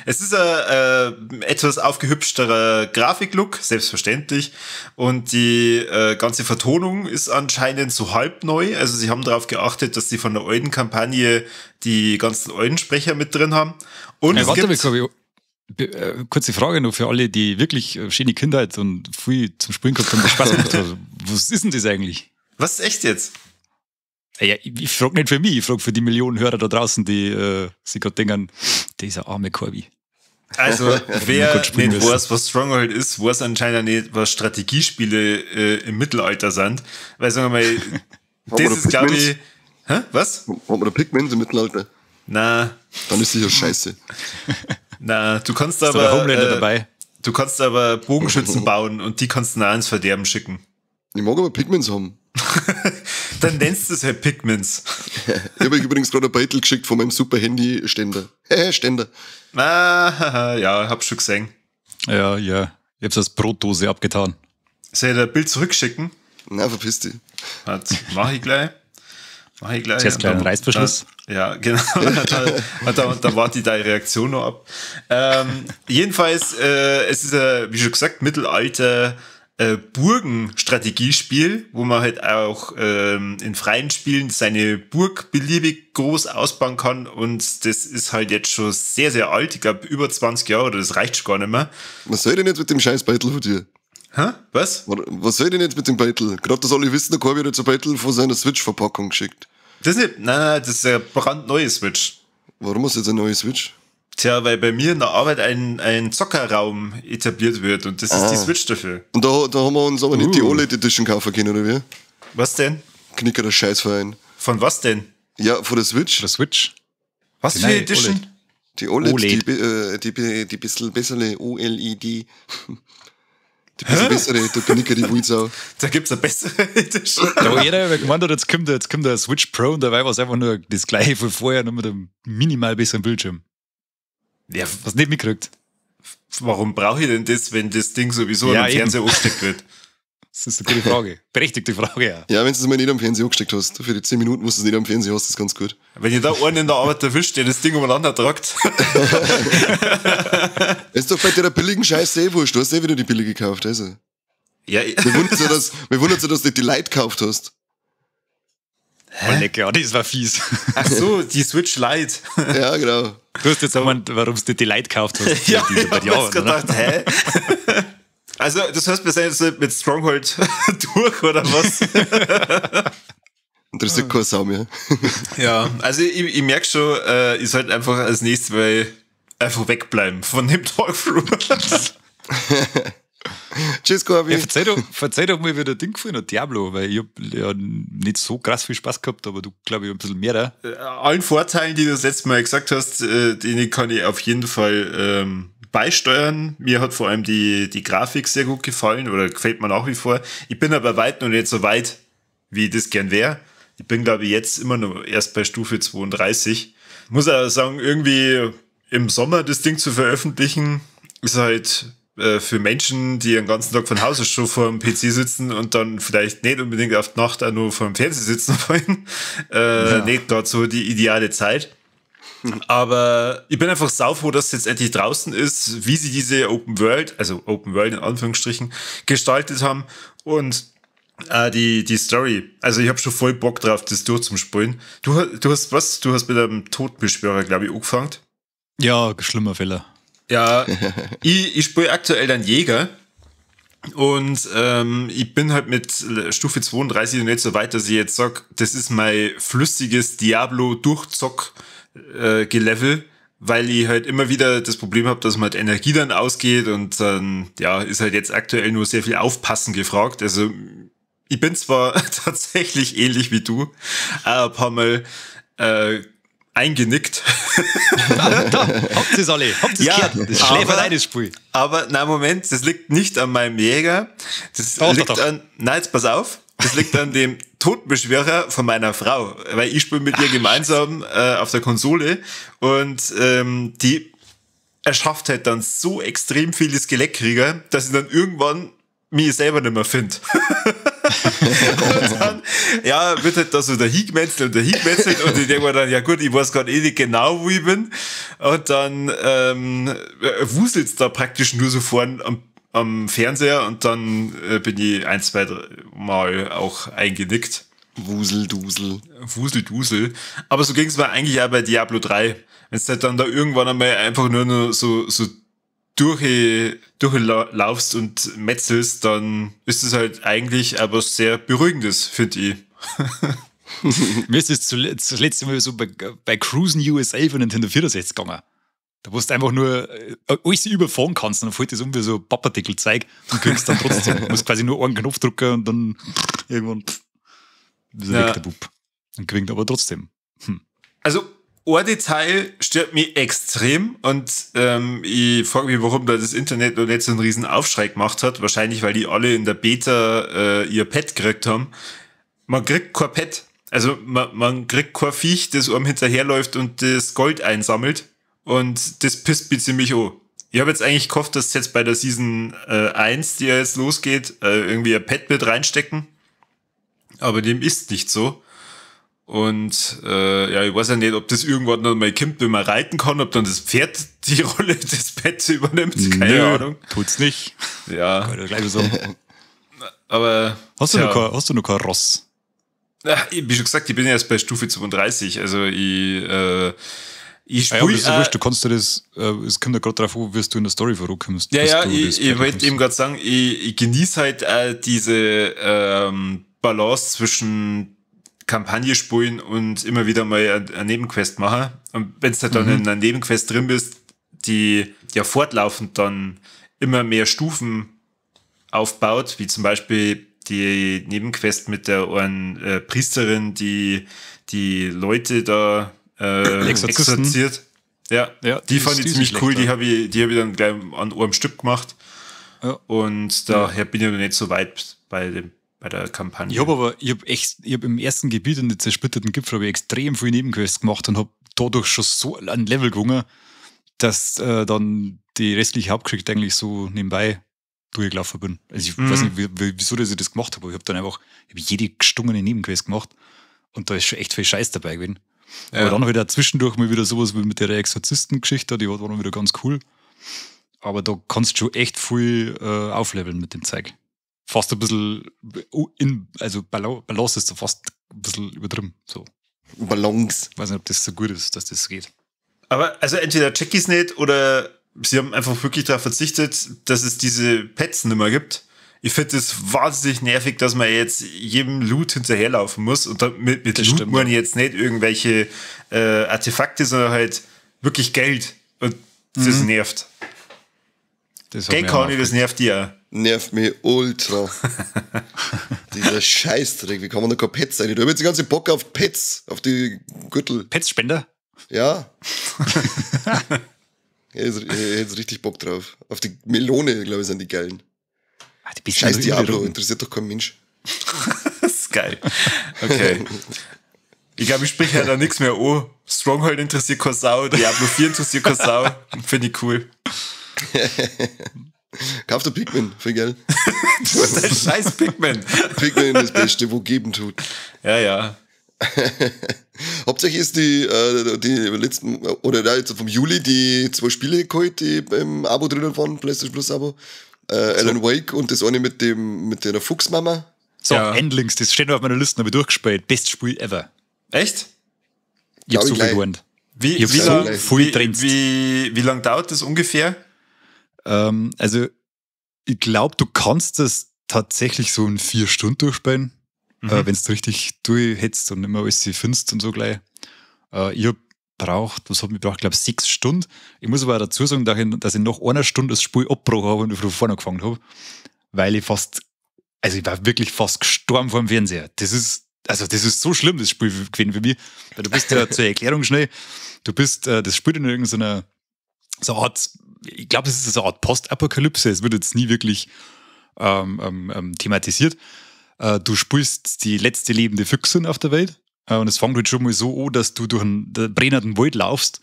es ist ein etwas aufgehübschterer Grafiklook, selbstverständlich. Und die ganze Vertonung ist anscheinend so halb neu. Also sie haben darauf geachtet, dass sie von der alten Kampagne die ganzen alten Sprecher mit drin haben. Und es gibt... Kurze Frage noch für alle, die wirklich schöne Kindheit und viel zum Spielen gehabt haben, Spaß gemacht haben. Was ist denn das eigentlich? Was, echt jetzt? Ja, ich frage nicht für mich, ich frage für die Millionen Hörer da draußen, die sich gerade denken, dieser arme Corby. Also, wer nicht weiß, was Stronghold ist, weiß anscheinend nicht, was Strategiespiele im Mittelalter sind. Weil, sagen wir mal, das ist, glaube ich... Hä? Was? Haben wir da Pigments im Mittelalter? Na. Dann ist sicher scheiße. Na, du kannst ist aber... Da der Homelander dabei? Du kannst aber Bogenschützen bauen und die kannst du nah ins Verderben schicken. Ich mag aber Pigments haben. Dann nennst du es halt Pigments. Ich habe übrigens gerade ein Beitel geschickt von meinem super Handy-Ständer. Ständer. Ah, ja, hab schon gesehen. Ja, ja. Ich hab's als Brotdose abgetan. Soll ich dir ein Bild zurückschicken? Na, verpiss dich. Mach ich gleich. Mach ich gleich. Zuerst kleinen Reißverschluss. Ja, genau. Da warte ich deine Reaktion noch ab. Jedenfalls, es ist, wie schon gesagt, Mittelalter Burgen-Strategiespiel, wo man halt auch in freien Spielen seine Burg beliebig groß ausbauen kann, und das ist halt jetzt schon sehr, sehr alt. Ich glaube, über 20 Jahre, oder das reicht schon gar nicht mehr. Was soll denn jetzt mit dem scheiß Beitel von dir? Hä? Was? Was soll denn jetzt mit dem Beitel? Gerade, dass alle wissen, der Corby hat jetzt ein Beitel von seiner Switch-Verpackung geschickt. Das ist nicht, nein, das ist eine brandneue Switch. Warum ist jetzt eine neue Switch? Tja, weil bei mir in der Arbeit ein Zockerraum etabliert wird und das ist die Switch dafür. Und da haben wir uns aber nicht die OLED Edition kaufen können, oder wie? Was denn? Knicker der Scheißverein. Von was denn? Ja, von der Switch. Der Switch. Was für Edition? OLED. Die OLED, die bisschen bessere OLED. Die bisschen bessere, der Knicker, die Wulsau. Da gibt's eine bessere Edition. Da wo jeder gemeint hat, jetzt kommt der Switch Pro und dabei war es einfach nur das gleiche von vorher, nur mit einem minimal besseren Bildschirm. Ja, was nicht mitkriegt. Warum brauche ich denn das, wenn das Ding sowieso am Fernseher angesteckt wird? Das ist eine gute Frage. Berechtigte Frage, ja. Ja, wenn du es mal nicht am Fernseher angesteckt hast. Für die 10 Minuten, wo du es nicht am Fernseher hast, ist ganz gut. Wenn ihr da einen in der Arbeit erwischt, der das Ding umeinander tragt. Ist doch bei der billigen Scheiße eh wurscht. Du hast eh wieder die billige gekauft, also. Ja, Mir wundert ja, dass, mir wundert ja, dass du nicht die Lite gekauft hast. Hä? Oh, lecker, ja, das war fies. Ach so, die Switch Lite. Ja, genau. Du hast jetzt gemeint, warum du die Lite gekauft hast. Ja, ich hab jetzt gedacht, hä? Also, das heißt, wir sind jetzt mit Stronghold durch, oder was? Interessiert keine Sau mehr. Ja, also ich merke schon, ich sollte einfach als nächstes mal einfach wegbleiben von dem Talkthrough. Tschüss, Corby. Ja, verzeih doch mal, wie der Ding gefallen hat, Diablo, weil ich hab ja nicht so krass viel Spaß gehabt, aber du, glaube ich, ein bisschen mehr. Allen Vorteilen, die du das letzte Mal gesagt hast, den kann ich auf jeden Fall beisteuern. Mir hat vor allem die Grafik sehr gut gefallen oder gefällt mir nach wie vor. Ich bin aber weit noch nicht so weit, wie ich das gern wäre. Ich bin, glaube ich, jetzt immer noch erst bei Stufe 32. Muss aber sagen, irgendwie im Sommer das Ding zu veröffentlichen, ist halt für Menschen, die den ganzen Tag von Haus aus schon vor dem PC sitzen und dann vielleicht nicht unbedingt auf die Nacht auch nur vor dem Fernseher sitzen wollen, ja, nicht gerade so die ideale Zeit. Aber ich bin einfach saufroh, dass es jetzt endlich draußen ist, wie sie diese Open World, also Open World in Anführungsstrichen, gestaltet haben und die Story. Also ich habe schon voll Bock drauf, das durchzuspielen. Du hast was? Du hast mit einem Totenbeschwörer, glaube ich, angefangen. Ja, schlimmer Fehler. Ja, ich spiele aktuell dann Jäger und ich bin halt mit Stufe 32 noch nicht so weit, dass ich jetzt sag, das ist mein flüssiges Diablo-Durchzock-Gelevel, weil ich halt immer wieder das Problem habe, dass mir halt Energie dann ausgeht und dann, ja, ist halt jetzt aktuell nur sehr viel Aufpassen gefragt. Also ich bin zwar tatsächlich ähnlich wie du, ein paar Mal eingenickt. Da, habt ihr's alle, habt ihr's ja, gehört. Das ist Schläferei, das Spiel. Aber, na Moment, das liegt nicht an meinem Jäger. Das doch, liegt doch, doch. An, nein, jetzt pass auf, das liegt an dem Totenbeschwörer von meiner Frau, weil ich spiele mit ihr gemeinsam auf der Konsole und die erschafft halt dann so extrem viele Skelettkrieger, dass ich dann irgendwann mich selber nicht mehr finde. Und dann, ja, wird halt da so der hingemetzelt und der hingemetzelt und ich denke mir dann, ja gut, ich weiß gerade eh nicht genau, wo ich bin. Und dann wuselt's da praktisch nur so vorn am Fernseher und dann bin ich 1, 2, 3 Mal auch eingenickt. Wuseldusel. Wuseldusel. Aber so ging's mir eigentlich auch bei Diablo 3. Wenn's halt dann da irgendwann einmal einfach nur so durchlaufst und metzelst, dann ist es halt eigentlich aber sehr Beruhigendes, finde ich. Mir ist es das letzte Mal so bei Cruisen USA von Nintendo 64 gegangen. Da wo du einfach nur alles überfahren kannst und dann fällt das um wie so Papadeckel-Zeug und kriegst dann trotzdem. Du musst quasi nur einen Knopf drücken und dann irgendwann ist er weg, der Bub. Und gewinnt aber trotzdem. Also, ein Detail stört mich extrem und ich frage mich, warum da das Internet noch nicht so einen riesen Aufschrei gemacht hat. Wahrscheinlich, weil die alle in der Beta ihr Pad gekriegt haben. Man kriegt kein Pad. Also man kriegt kein Viech, das einem hinterherläuft und das Gold einsammelt. Und das pisst mich ziemlich an. Ich habe jetzt eigentlich gehofft, dass jetzt bei der Season 1, die ja jetzt losgeht, irgendwie ein Pad mit reinstecken. Aber dem ist nicht so. Und ja, ich weiß ja nicht, ob das irgendwann noch mal kommt, wenn man reiten kann, ob dann das Pferd die Rolle des Pets übernimmt, keine Ahnung. Tut's nicht. Ja. Kann ich gleich sagen. Aber hast du noch kein Ross? Ja, wie schon gesagt, ich bin ja erst bei Stufe 32, also ich ja, aber das ist ja wurscht, du kannst dir das, es kommt ja gerade drauf an, wie du in der Story vorankommst. Ja, ja, ich wollte eben gerade sagen, ich genieße halt diese Balance zwischen Kampagne spielen und immer wieder mal eine Nebenquest machen. Und wenn du halt dann in einer Nebenquest drin bist, die ja fortlaufend dann immer mehr Stufen aufbaut, wie zum Beispiel die Nebenquest mit der einen Priesterin, die die Leute da exorziert. Ja, ja, die fand ich ziemlich cool, die habe ich dann gleich an einem Stück gemacht. Ja. Und daher bin ich noch nicht so weit bei der Kampagne. Ich habe im ersten Gebiet in den zersplitterten Gipfel habe ich extrem viel Nebenquests gemacht und habe dadurch schon so ein Level gewonnen, dass dann die restliche Hauptgeschichte eigentlich so nebenbei durchgelaufen bin. Also ich weiß nicht, wieso dass ich das gemacht habe, aber ich habe dann einfach jede gestungene Nebenquest gemacht und da ist schon echt viel Scheiß dabei gewesen. Ja. Aber dann halt auch zwischendurch mal wieder sowas wie mit der Exorzisten-Geschichte, die war dann wieder ganz cool. Aber da kannst du schon echt viel aufleveln mit dem Zeug. Fast ein bisschen, also Balance ist so fast ein bisschen übertrieben. So. Balance. Ich weiß nicht, ob das so gut ist, dass das geht. Aber also entweder check ich's nicht oder sie haben einfach wirklich darauf verzichtet, dass es diese Pets nicht mehr gibt. Ich finde es wahnsinnig nervig, dass man jetzt jedem Loot hinterherlaufen muss. Und mit Loot stimmt, meine ich jetzt nicht irgendwelche Artefakte, sondern halt wirklich Geld. Und das nervt. Das Geld kann ich, das nervt dir. Nervt mich ultra. Dieser Scheißdreck, wie kann man da kein Pets sein? Ich habe jetzt die ganze Bock auf Pets, auf die Gürtel. Pets-Spender? Ja. Ich hätte jetzt richtig Bock drauf. Auf die Melone, glaube ich, sind die geilen. Ah, die Scheiß Diablo, interessiert doch kein Mensch. Das ist geil. Okay. Ich glaube, ich spreche halt da nichts mehr an. Stronghold interessiert keine Sau, Diablo 4 interessiert keine Sau. Finde ich cool. Kauf dir Pikmin, voll geil. Du bist ein scheiß Pikmin. Pikmin ist das Beste, wo geben tut. Ja, ja. Hauptsächlich ist die letzten, oder da jetzt vom Juli, die 2 Spiele geholt, die im Abo drinnen waren, PlayStation Plus Abo. Alan Wake und das eine mit der Fuchsmama. So, ja. Endlings, das steht noch auf meiner Liste, habe ich durchgespielt. Best Spiel ever. Echt? Ich hab so viel gelernt. Wie lang dauert das ungefähr? Also, ich glaube, du kannst das tatsächlich so in 4 Stunden durchspielen, wenn du richtig durchhetzt und immer alles findest und so gleich. Ich hab braucht, was hat mich gebraucht? Ich glaube, 6 Stunden. Ich muss aber auch dazu sagen, dass ich nach einer Stunde das Spiel abgebrochen habe und von vorne angefangen habe, weil ich fast, also ich war wirklich fast gestorben vor dem Fernseher. Das ist so schlimm, das Spiel gewesen für mich. Weil du bist ja zur Erklärung schnell, du bist, das spielt in irgendeiner so Art, ich glaube, es ist so eine Art Postapokalypse, es wird jetzt nie wirklich thematisiert. Du spielst die letzte lebende Füchsin auf der Welt. Und es fängt halt schon mal so an, dass du durch einen brennenden Wald laufst,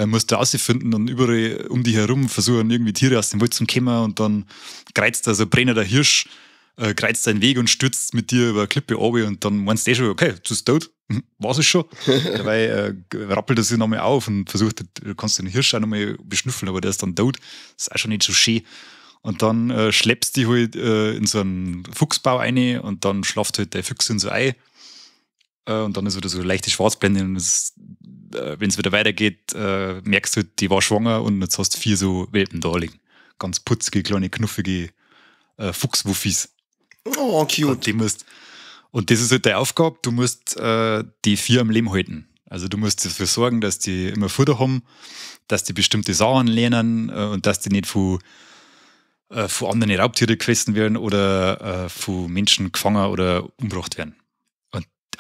musst du rausfinden und überall um dich herum versuchen, irgendwie Tiere aus dem Wald zu kommen und dann kreuzt da so ein brennender Hirsch, kreuzt deinen Weg und stürzt mit dir über eine Klippe runter und dann meinst du eh schon, okay, du bist tot, war's es schon. Dabei rappelt er sich nochmal auf und versucht, du kannst den Hirsch auch nochmal beschnüffeln, aber der ist dann tot. Das ist auch schon nicht so schön. Und dann schleppst du dich halt in so einen Fuchsbau rein und dann schlaft halt der Fuchs in so ein. Und dann ist wieder so eine leichte Schwarzblende und wenn es wieder weitergeht, merkst du halt, die war schwanger und jetzt hast du 4 so Welpen da liegen. Ganz putzige, kleine, knuffige Fuchswuffis. Oh, cute. Und das ist halt deine Aufgabe, du musst die 4 am Leben halten. Also du musst dafür sorgen, dass die immer Futter haben, dass die bestimmte Sachen lernen und dass die nicht von anderen Raubtieren gefressen werden oder von Menschen gefangen oder umgebracht werden.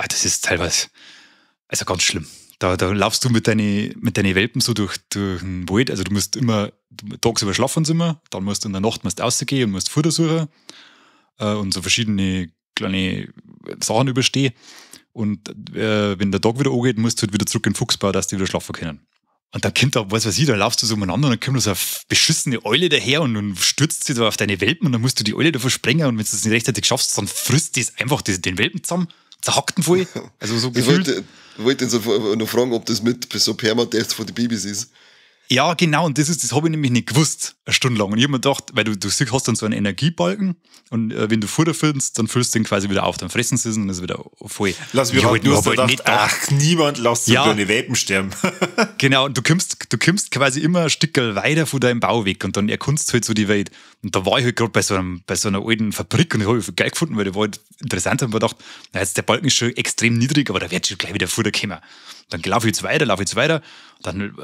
Das ist teilweise also ganz schlimm. Da laufst du mit deinen Welpen so durch den Wald. Also du musst immer, tagsüber schlafen sie immer, dann musst du in der Nacht rausgehen und musst Futter suchen und so verschiedene kleine Sachen überstehen. Und wenn der Tag wieder angeht, musst du halt wieder zurück in den Fuchsbau, dass die wieder schlafen können. Und dann kommt da, was weiß ich, da laufst du so umeinander und dann kommt da so eine beschissene Eule daher und dann stürzt sie da auf deine Welpen und dann musst du die Eule da versprengen und wenn du es nicht rechtzeitig schaffst, dann frisst die es einfach den Welpen zusammen. Zerhackten voll. Also so gefühlt. Ich wollte so noch fragen, ob das mit so Permadeath von den Babys ist. Ja, genau. Und das habe ich nämlich nicht gewusst, eine Stunde lang. Und ich habe mir gedacht, weil du hast dann so einen Energiebalken und wenn du Futter findest, dann füllst du den quasi wieder auf. Dann fressen sie es und dann ist es wieder voll. Lass mich halt nur gedacht, nicht ach, niemand lässt so deine Welpen sterben. Genau, und du kommst quasi immer ein Stück weiter von deinem Bau weg und dann erkundst du halt so die Welt. Und da war ich halt gerade bei so einer alten Fabrik und ich habe ich geil gefunden, weil die war halt interessant und mir gedacht, na, jetzt der Balken ist schon extrem niedrig, aber da wird schon gleich wieder Futter kommen. Dann laufe ich jetzt weiter, dann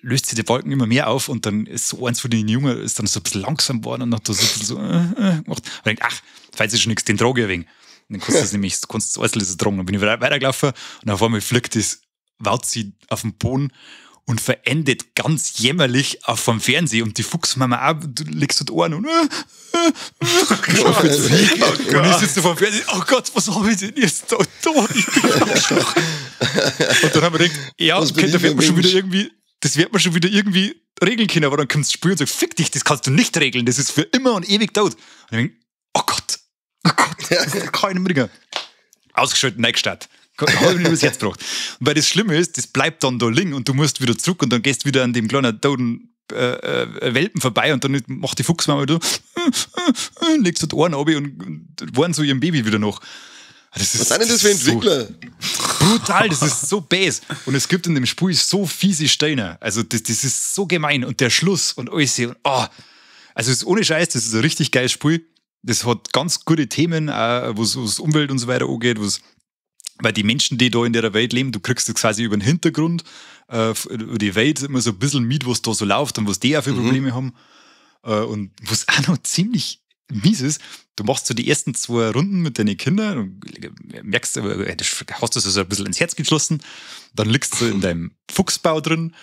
löst sich der Balken immer mehr auf und dann ist so eins von den Jungen ist dann so ein bisschen langsam geworden und hat da so ein bisschen so gemacht. Und denkt, ach, falls ist schon nichts, den trage ich ein wenig. Und dann kannst du das nämlich, du kannst das einzelne so tragen. Dann bin ich weitergelaufen und auf einmal fliegt das Wauzi auf den Boden und verendet ganz jämmerlich auf vom Fernsehen und die Fuchsmama auch, du legst so die Ohren und und ich sitze vor dem Fernsehen, oh Gott, was habe ich denn jetzt da getan? Ich bin Arschloch. Und dann haben wir gedacht, ja, okay, da wird man schon wieder irgendwie, das wird man schon wieder irgendwie regeln können, aber dann kommt das Spiel und sagt, fick dich, das kannst du nicht regeln, das ist für immer und ewig tot. Und ich denke, oh Gott, das kann ich nicht mehr. Ausgeschaltet, neu gestartet. Habe ich nicht übers Herz gebracht. Und weil das Schlimme ist, das bleibt dann da liegen und du musst wieder zurück und dann gehst du wieder an dem kleinen toten Welpen vorbei und dann macht die Fuchsmama wieder legt so die Ohren ab und waren so ihrem Baby wieder noch. Das ist, Was sind denn das für Entwickler? So brutal, das ist so bäs. Und es gibt in dem Spiel so fiese Steine. Also das ist so gemein. Und der Schluss und alles. Und, oh. Also es ist ohne Scheiß, das ist ein richtig geiles Spiel. Das hat ganz gute Themen, wo es Umwelt und so weiter angeht, weil die Menschen, die da in der Welt leben, du kriegst das quasi über den Hintergrund, über die Welt immer so ein bisschen mit, was da so läuft und was die auch für Probleme haben. Und was auch noch ziemlich mies ist, du machst so die ersten 2 Runden mit deinen Kindern und merkst, hast du das so ein bisschen ins Herz geschlossen, dann liegst du in deinem Fuchsbau drin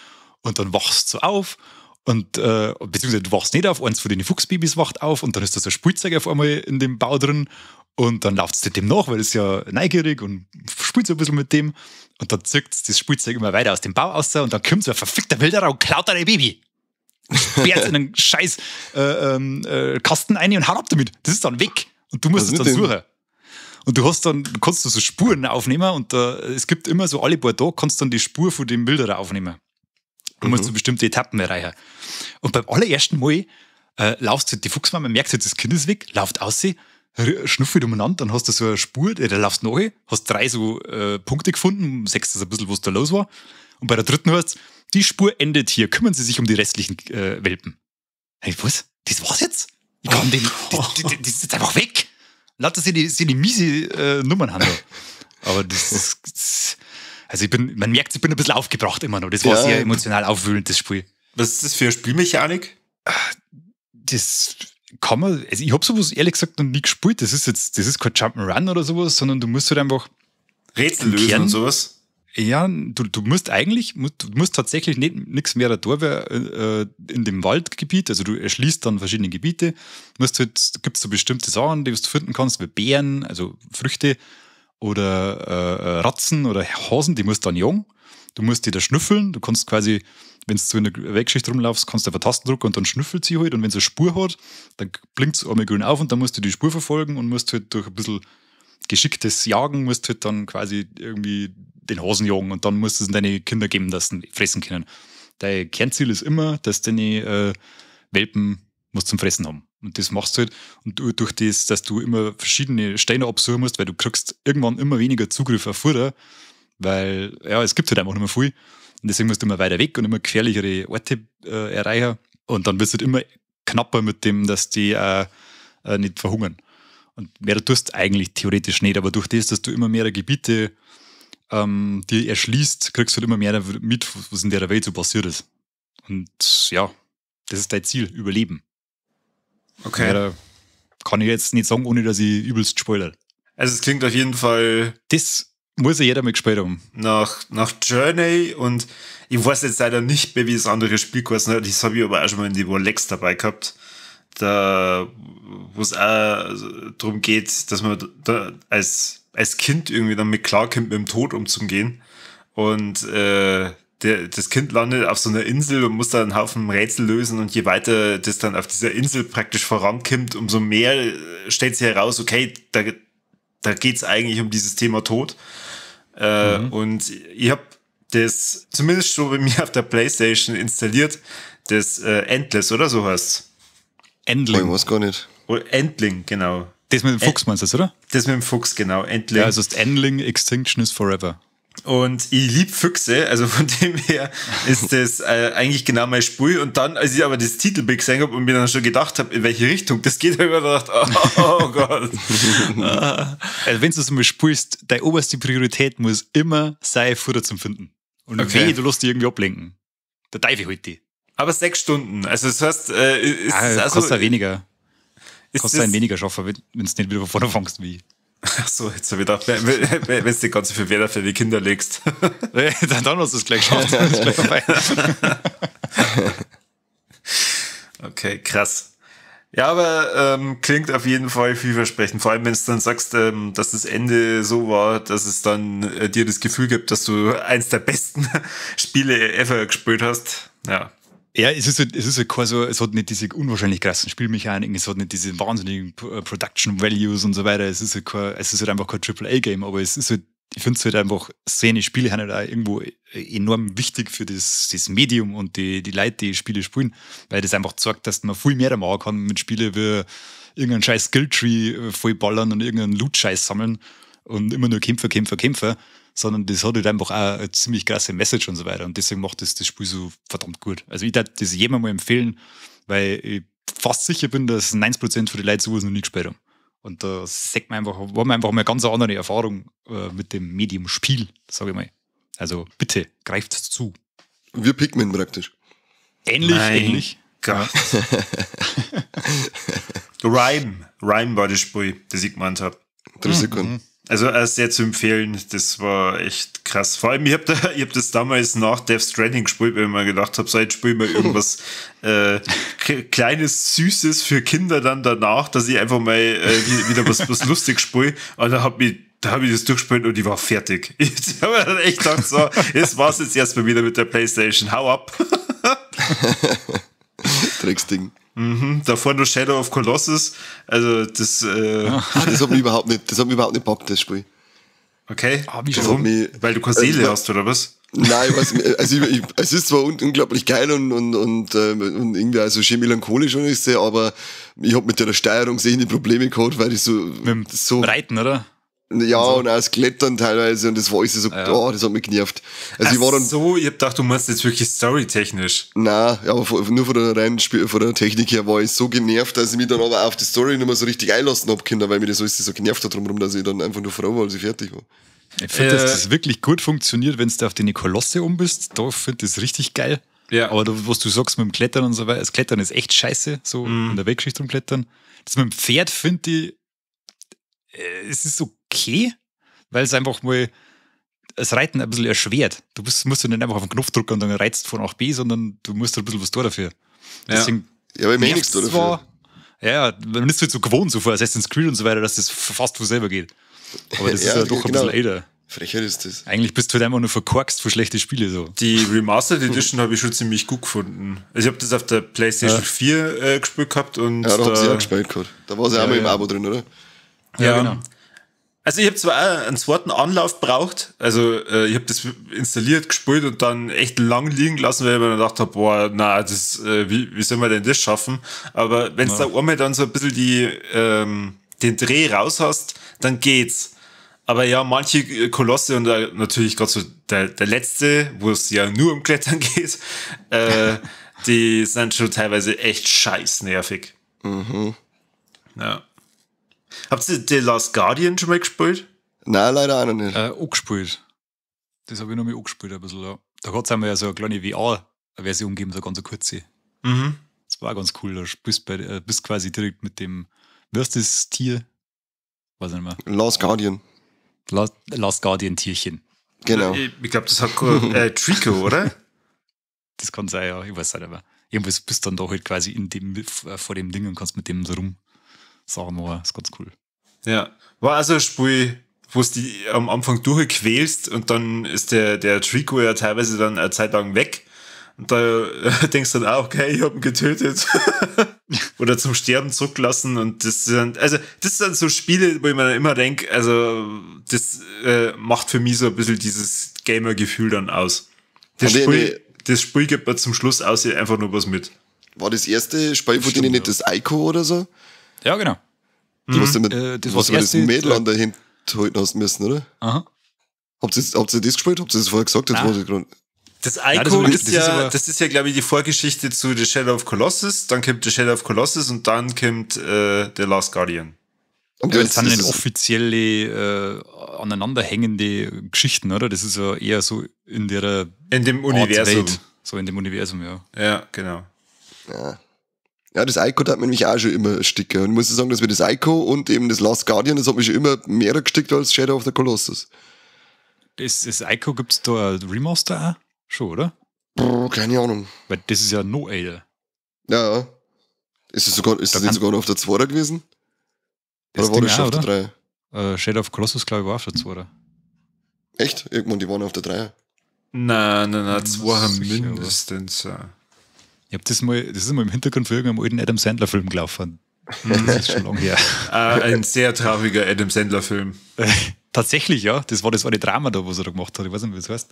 und dann wachst du auf und beziehungsweise du wachst nicht auf, eins von den Fuchsbabys wacht auf und dann ist da so ein Spielzeug auf einmal in dem Bau drin und dann läuft es dem nach, weil es ja neugierig und spielt so ein bisschen mit dem und dann zirkt das Spielzeug immer weiter aus dem Bau raus und dann kommt so ein verfickter Wilderer und klaut dein Baby. Sperrt in einen scheiß Kasten ein und haut ab damit. Das ist dann weg. Und du musst es dann suchen. Und du hast dann, kannst du so Spuren aufnehmen und es gibt immer so alle paar Tage, kannst du dann die Spur von dem Wilderer aufnehmen. Du musst so bestimmte Etappen erreichen. Und beim allerersten Mal laufst du die Fuchsmama, merkst du, das Kind ist weg, lauft aus sie, schnuffelt umeinander, dann hast du so eine Spur, da laufst nach, hast 3 so Punkte gefunden, sechst das ein bisschen, was da los war. Und bei der dritten heißt es, die Spur endet hier, kümmern Sie sich um die restlichen Welpen. Hey, was? Das war's jetzt? Ich kann den, das ist jetzt einfach weg. Lauter sie die miese Nummern haben. Aber das ist, also man merkt, ich bin ein bisschen aufgebracht immer noch. Das war sehr emotional aufwühlend, das Spiel. Was ist das für eine Spielmechanik? Das kann man, also ich habe sowas ehrlich gesagt noch nie gespielt. Das ist kein Jump'n'Run oder sowas, sondern du musst halt einfach Rätsel lösen und sowas. Ja, du musst eigentlich, du musst tatsächlich nichts mehr da in dem Waldgebiet, also du erschließt dann verschiedene Gebiete, musst halt, gibt es so bestimmte Sachen, die du finden kannst, wie Beeren, also Früchte oder Ratzen oder Hasen, die musst du dann jagen. Du musst die da schnüffeln, du kannst quasi, wenn du so in der Weltgeschichte rumlaufst, kannst du einfach Tasten drücken und dann schnüffelt sie halt und wenn sie eine Spur hat, dann blinkt es einmal grün auf und dann musst du die Spur verfolgen und musst halt durch ein bisschen geschicktes Jagen, musst halt dann quasi irgendwie den Hasen jagen und dann musst du es in deine Kinder geben, dass sie fressen können. Dein Kernziel ist immer, dass deine Welpen was zum Fressen haben. Und das machst du halt. Und du, durch das, dass du immer verschiedene Steine absuchen musst, weil du kriegst irgendwann immer weniger Zugriff auf Futter, weil ja, es gibt halt einfach nicht mehr viel. Und deswegen musst du immer weiter weg und immer gefährlichere Orte erreichen. Und dann wirst du halt immer knapper mit dem, dass die nicht verhungern. Und mehr tust du eigentlich theoretisch nicht, aber durch das, dass du immer mehr Gebiete die erschließt, kriegst du halt immer mehr mit, was in der Welt so passiert ist. Und ja, das ist dein Ziel, Überleben. Okay. Mehr kann ich jetzt nicht sagen, ohne dass ich übelst spoilere. Also es klingt auf jeden Fall... Das muss ja jeder mal gespielt haben. Nach Journey und ich weiß jetzt leider nicht mehr, wie das andere Spiel geheißen hat. Das habe ich aber auch schon mal in die Rolex dabei gehabt. Da, wo es auch darum geht, dass man da als Kind irgendwie damit klarkommt, mit dem Tod umzugehen. Und das Kind landet auf so einer Insel und muss da einen Haufen Rätsel lösen. Und je weiter das dann auf dieser Insel praktisch vorankommt, umso mehr stellt sich heraus, okay, da geht es eigentlich um dieses Thema Tod. Und ich habe das zumindest schon bei mir auf der PlayStation installiert, das Endless, oder so heißt es. Endling. Oh, ich weiß gar nicht. Oh, Endling, genau. Das mit dem Fuchs meinst du das, oder? Das mit dem Fuchs, genau. Endling. Ja, also ist Endling, Extinction is Forever. Und ich lieb Füchse, also von dem her ist das eigentlich genau mein Spiel. Und dann, als ich aber das Titelbild gesehen habe und mir dann schon gedacht habe, in welche Richtung das geht, habe ich mir gedacht, oh Gott. Also wenn du es mal spielst, deine oberste Priorität muss immer sein, Futter zu finden. Und okay, wehe, du lässt dich irgendwie ablenken. Der Teufel holt dich. Aber 6 Stunden, also das heißt, ist es also, kannst du weniger. Kannst du ein weniger schaffen, wenn du nicht wieder von vorne fängst wie ich. Ach so, jetzt habe ich gedacht, wenn du die ganze viel Wert für die Kinder legst. Dann hast du es gleich geschafft. Dann ist gleich vorbei. Okay, krass. Ja, aber klingt auf jeden Fall vielversprechend. Vor allem, wenn du dann sagst, dass das Ende so war, dass es dann dir das Gefühl gibt, dass du eins der besten Spiele ever gespielt hast. Ja. Ja, es ist halt kein so, es hat nicht diese unwahrscheinlich krassen Spielmechaniken, es hat nicht diese wahnsinnigen Production Values und so weiter. Es ist halt einfach kein AAA-Game, aber es ist halt ich finde es halt einfach, Szene, Spiele sind halt auch irgendwo enorm wichtig für das Medium und die Leute, die Spiele spielen, weil das einfach zeigt, dass man viel mehr machen kann mit Spielen wie irgendeinen scheiß Skilltree vollballern und irgendeinen Loot-Scheiß sammeln und immer nur Kämpfer, Kämpfer, Kämpfer, sondern das hat halt einfach auch eine ziemlich krasse Message und so weiter und deswegen macht das Spiel so verdammt gut. Also ich würde das jedem mal empfehlen, weil ich fast sicher bin, dass 90% von den Leuten sowas noch nie gespielt haben. Und da sagt man einfach, war man einfach mal eine ganz andere Erfahrung mit dem Medium Spiel, sage ich mal. Also bitte, greift zu. Wir Pikmin praktisch. Ähnlich, Mein ähnlich. Gott. Rime war das Spiel, das ich gemeint habe. 3 Sekunden. Also sehr zu empfehlen, das war echt krass. Vor allem, ich hab das damals nach Death Stranding gespielt, weil ich mir gedacht habe, so jetzt spiel ich mal irgendwas Kleines, Süßes für Kinder dann danach, dass ich einfach mal wieder was lustig spiele. Und da hab ich das durchgespielt und ich war fertig. Ich habe mir dann echt gedacht, so, das war's jetzt erstmal wieder mit der PlayStation. Hau ab. Drecksding. Mhm, davor noch Shadow of Colossus. Also das. Das hat mich überhaupt nicht, gepackt, das Spiel. Okay. Ah, warum? Weil du keine Seele hast, oder was? Nein, ich weiß nicht. Also es ist zwar unglaublich geil und irgendwie also schön melancholisch und ist, aber ich hab mit der Steuerung sehr die Probleme gehabt, weil ich so. Mit dem so Reiten, oder? Ja, und auch das Klettern teilweise und das war alles so, ja. Oh, das hat mich genervt. Also ich war dann, so, ich hab gedacht, du meinst jetzt wirklich storytechnisch. Nein, aber nur von der reinen von der Technik her war ich so genervt, dass ich mich dann aber auf die Story nicht mehr so richtig einlassen hab können, weil mich das alles so genervt hat drumherum, dass ich dann einfach nur froh war, als ich fertig war. Ich finde, dass das wirklich gut funktioniert, wenn du auf die Kolosse um bist. Da finde ich das richtig geil. Ja. Aber da, was du sagst mit dem Klettern und so weiter, das Klettern ist echt scheiße, so in der Weltgeschichte rumklettern. Das mit dem Pferd finde ich, es ist okay, weil es einfach mal das Reiten ein bisschen erschwert. Du musst ja nicht einfach auf den Knopf drücken und dann reizt von A nach B, sondern du musst ein bisschen was tun dafür. Deswegen ja, aber ich meine nichts dafür. Ja, man ist halt so gewohnt, so vor Assassin's Creed und so weiter, dass das fast von selber geht. Aber das ist ja doch ein bisschen älter. Frechheit ist das. Eigentlich bist du halt einfach nur verkorkst für schlechte Spiele. So. Die Remastered Edition habe ich schon ziemlich gut gefunden. Also ich habe das auf der PlayStation 4 gespielt gehabt. Und ja, da habe ich auch gespielt gehabt. Da war sie ja auch mal im Abo drin, oder? Ja, genau. Also ich habe zwar auch einen zweiten Anlauf braucht, also ich habe das installiert, gespielt und dann echt lang liegen lassen, weil ich mir dann gedacht habe, boah, na, das, wie soll man denn das schaffen? Aber wenn du da einmal dann so ein bisschen den Dreh raus hast, dann geht's. Aber ja, manche Kolosse und natürlich gerade so der letzte, wo es ja nur um Klettern geht, die sind schon teilweise echt scheißnervig. Mhm. Ja. Habt ihr The Last Guardian schon mal gespielt? Nein, leider auch noch nicht. Angespielt. Das habe ich noch mal angespielt ein bisschen, ja. Da hat es einmal ja so eine kleine VR-Version gegeben, so ganz kurze. Mhm. Das war ganz cool. Da bist du bist quasi direkt mit dem, wie heißt das Tier? Weiß ich nicht mehr. Last Guardian. Last Guardian Tierchen. Genau. Ich glaube, das hat Trico, oder? Das kann sein, ja. Ich weiß nicht mehr. Irgendwas bist du dann da halt quasi in dem, vor dem Ding und kannst mit dem so rum Sachen machen. Das ist ganz cool. Ja. War also ein Spiel, wo du die am Anfang durchquälst und dann ist der Trico ja teilweise dann eine Zeit lang weg. Und da denkst du dann auch, okay, ich hab ihn getötet. Oder zum Sterben zurücklassen. Und das sind, also, das sind so Spiele, wo ich mir dann immer denke, also, das macht für mich so ein bisschen dieses Gamer-Gefühl dann aus. Das Spiel gibt mir zum Schluss aus einfach nur was mit. War das erste Spiel von denen nicht das Ico oder so? Ja, genau. Mhm. Was du mit, das was das Mädel an der Hand halten hast müssen, oder? Aha. Habt ihr das gespielt? Habt ihr das vorher gesagt? Jetzt weiß ich gerade. Das Ico das ist ja, glaube ich, die Vorgeschichte zu The Shadow of Colossus, dann kommt The Shadow of Colossus und dann kommt The Last Guardian. Und ja, das sind nicht offizielle aneinanderhängende Geschichten, oder? Das ist ja eher so in der in dem Universum. Welt. So in dem Universum, ja. Ja, genau. Ja. Ja, das Ico hat mir nämlich auch schon immer sticker. Und ich muss sagen, dass mir das Ico und eben das Last Guardian, das hat mich schon immer mehr gestickt als Shadow of the Colossus. Das Ico, gibt es da ein Remaster auch? Schon, oder? Brr, keine Ahnung. Weil das ist ja no älter. Ja, ja. Ist das, sogar, ist das nicht sogar noch auf der 2 gewesen? Oder war das schon auf der 3? Shadow of Colossus, glaube ich, war auf der 2. Echt? Irgendwann, die waren auf der 3. Nein, 2 mindestens. Ja. Ich hab das mal, das ist mal im Hintergrund für irgendeinem alten Adam Sandler-Film gelaufen. Das ist schon lange her. Ein sehr trauriger Adam Sandler-Film. Tatsächlich, ja. Das war das eine Drama da, was er da gemacht hat. Ich weiß nicht, wie das heißt.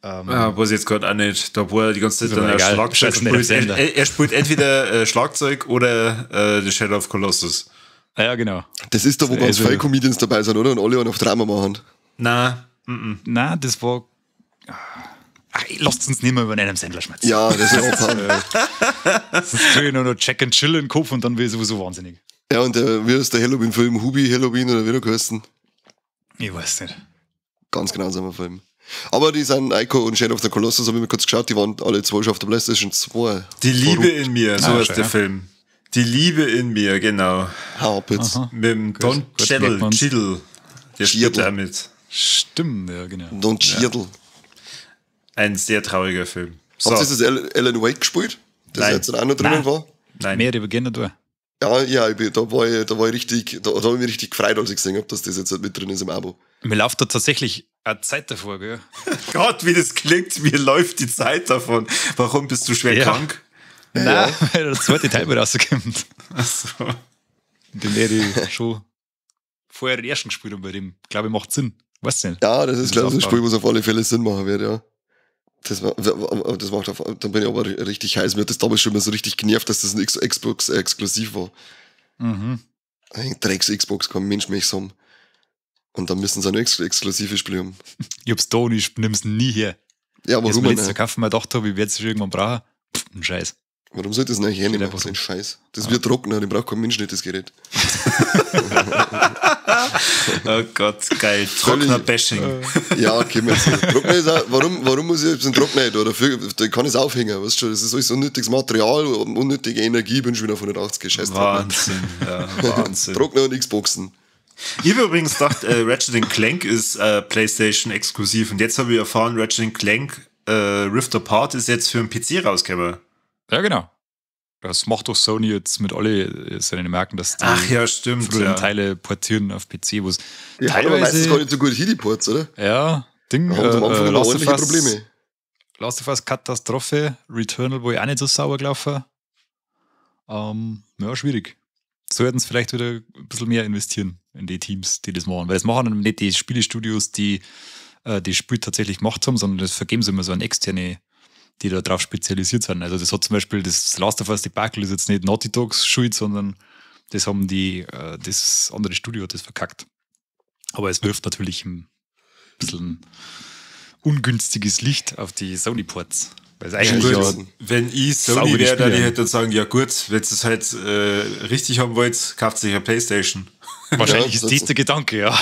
Weiß ich jetzt gerade auch nicht. Da wo er die ganze Zeit dann Schlagzeug spielt. Er spielt entweder Schlagzeug oder The Shadow of Colossus. Ah, ja, genau. Das ist da, wo ganz viele Comedians dabei sind, oder? Und alle einen auf Drama machen. Nein. Nein, das war. Ach, lasst uns nicht mehr über einen Sandler schmerzen. Ja, das ist auch Das ist nur noch Jack and Chill in den Kopf und dann wäre ich sowieso wahnsinnig. Ja, und wie ist der Halloween-Film? Hubie Halloween oder wie der geheißen? Ich weiß nicht. Ganz grausamer Film. Aber die sind Ico und Shadow of the Colossus, habe ich mir kurz geschaut, die waren alle zwei schon auf der PlayStation 2. Die Liebe in mir, so heißt der Film. Die Liebe in mir, genau. Hau ab jetzt. Mit dem Don Cheadle. Der spielt da mit. Stimmt, ja, genau. Don Cheadle. Ja. Ein sehr trauriger Film. So. Habt ihr das Alan Wake gespielt? Das Nein. Jetzt auch noch drinnen war? Nein. Mehr über gerne da. Ja, da war ich richtig, da habe ich mich richtig gefreut, als ich gesehen habe, dass das jetzt halt mit drin ist im Abo. Mir läuft da tatsächlich eine Zeit davor, gell? Gott, wie das klingt, mir läuft die Zeit davon. Warum bist du schwer krank? Nein, ja. Weil der zweite Teil wieder rauskommt. Ach so. Den werde ich schon vorher den ersten gespielt und bei dem, glaube ich, macht Sinn. Weißt du nicht? Ja, das ist, glaube ich, ein Spiel, was auf alle Fälle Sinn machen wird, ja. Das macht auf, dann bin ich aber richtig heiß. Mir hat das damals schon mal so richtig genervt, dass das ein Xbox-exklusiv war. Mhm. Ein Drecks-Xbox, kein Mensch mich haben. Und dann müssen sie auch noch exklusive Spiele haben. Ich hab's da und ich nimm's nie her. Ja, warum nicht? Ich kaufen, mir gedacht habe, ich werde es schon irgendwann brauchen. Pff, ein Scheiß. Warum soll ich das nicht hernehmen? Das ist ein Scheiß. Das wird trockner, den braucht kein Mensch nicht, das Gerät. Oh Gott, geil. Trockner-Bashing. Ja, okay. Trockner ist auch, warum muss ich jetzt einen Trockner da? Dafür, da kann ich es aufhängen, weißt du? Das ist alles unnötiges Material, unnötige Energie, bin schon wieder auf 180. Scheiß Wahnsinn, ja, Wahnsinn. Trockner und Xboxen. Ich habe übrigens gedacht, Ratchet & Clank ist PlayStation exklusiv und jetzt habe ich erfahren, Ratchet & Clank Rift Apart ist jetzt für den PC rausgekommen. Ja, genau. Das macht doch Sony jetzt mit alle seinen Marken, dass die Ach ja, stimmt, früheren Teile portieren auf PC, wo es teilweise aber meistens gar nicht so gut hin, die Ports, oder? Ja, Ding. Da haben sie am Anfang immer ordentliche Probleme. Last of Us Katastrophe, Returnal, wo ich auch nicht so sauer gelaufen. Ja, schwierig. Sollten sie vielleicht wieder ein bisschen mehr investieren in die Teams, die das machen. Weil das machen nicht die Spielestudios, die die Spiel tatsächlich gemacht haben, sondern das vergeben sie immer so an externe, die da drauf spezialisiert sind. Also das hat zum Beispiel das Last of Us Debakel ist jetzt nicht Naughty Dogs schuld, sondern das haben die, das andere Studio hat das verkackt. Aber es wirft natürlich ein bisschen ungünstiges Licht auf die Sony-Ports. Weil es eigentlich ja, gut, wenn ich Sony wäre, dann ich halt dann sagen, ja gut, wenn ihr es halt richtig haben wollt, kauft sich eine PlayStation. Wahrscheinlich ist das der Gedanke, ja.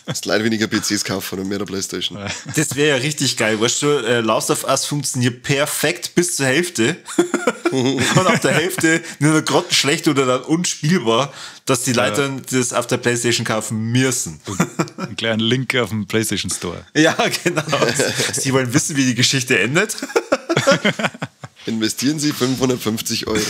Das leider weniger PCs kaufen und mehr der PlayStation. Das wäre ja richtig geil, weißt du, Last of Us funktioniert perfekt bis zur Hälfte. Und ab der Hälfte nur noch grottenschlecht oder dann unspielbar, dass die Leute dann das auf der PlayStation kaufen müssen. Einen kleinen Link auf dem PlayStation Store. Ja, genau. Sie wollen wissen, wie die Geschichte endet. Investieren Sie 550 €.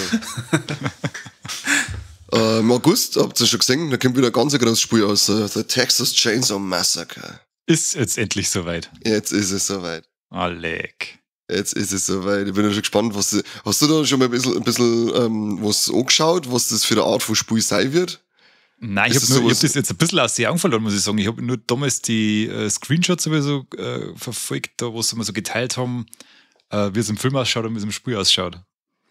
Im August, habt ihr schon gesehen, da kommt wieder ein ganz großes Spiel aus, The Texas Chainsaw Massacre. Ist jetzt endlich soweit. Jetzt ist es soweit. Ah, leck. Jetzt ist es soweit. Ich bin ja schon gespannt, was hast du da schon mal ein bisschen was angeschaut, was das für eine Art von Spiel sein wird? Nein, ich habe das jetzt ein bisschen aus den Augen verloren, muss ich sagen. Ich habe nur damals die Screenshots so verfolgt, da, wo sie immer so geteilt haben, wie es im Film ausschaut und wie es im Spiel ausschaut.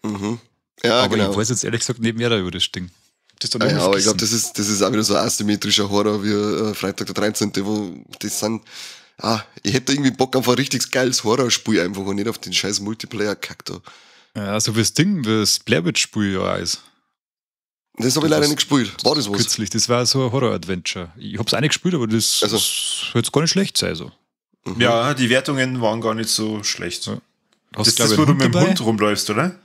Mhm. Ja, aber genau. Ich weiß jetzt ehrlich gesagt nicht mehr über das Ding. Das ja, aber ich glaube, das ist auch wieder so ein asymmetrischer Horror wie Freitag der 13., wo das sind. Ah, ich hätte irgendwie Bock auf ein richtig geiles Horrorspiel einfach und nicht auf den scheiß Multiplayer-Kack da. Ja, so wie das Ding, wie das Blair Witch-Spiel ja auch ist. Das habe ich leider nicht gespielt. War das was? Kürzlich, das war so ein Horror-Adventure. Ich habe es auch nicht gespielt, aber das soll jetzt gar nicht schlecht sein. So. Mhm. Ja, die Wertungen waren gar nicht so schlecht. Ja. Das ist das, wo du mit dem Hund rumläufst, oder?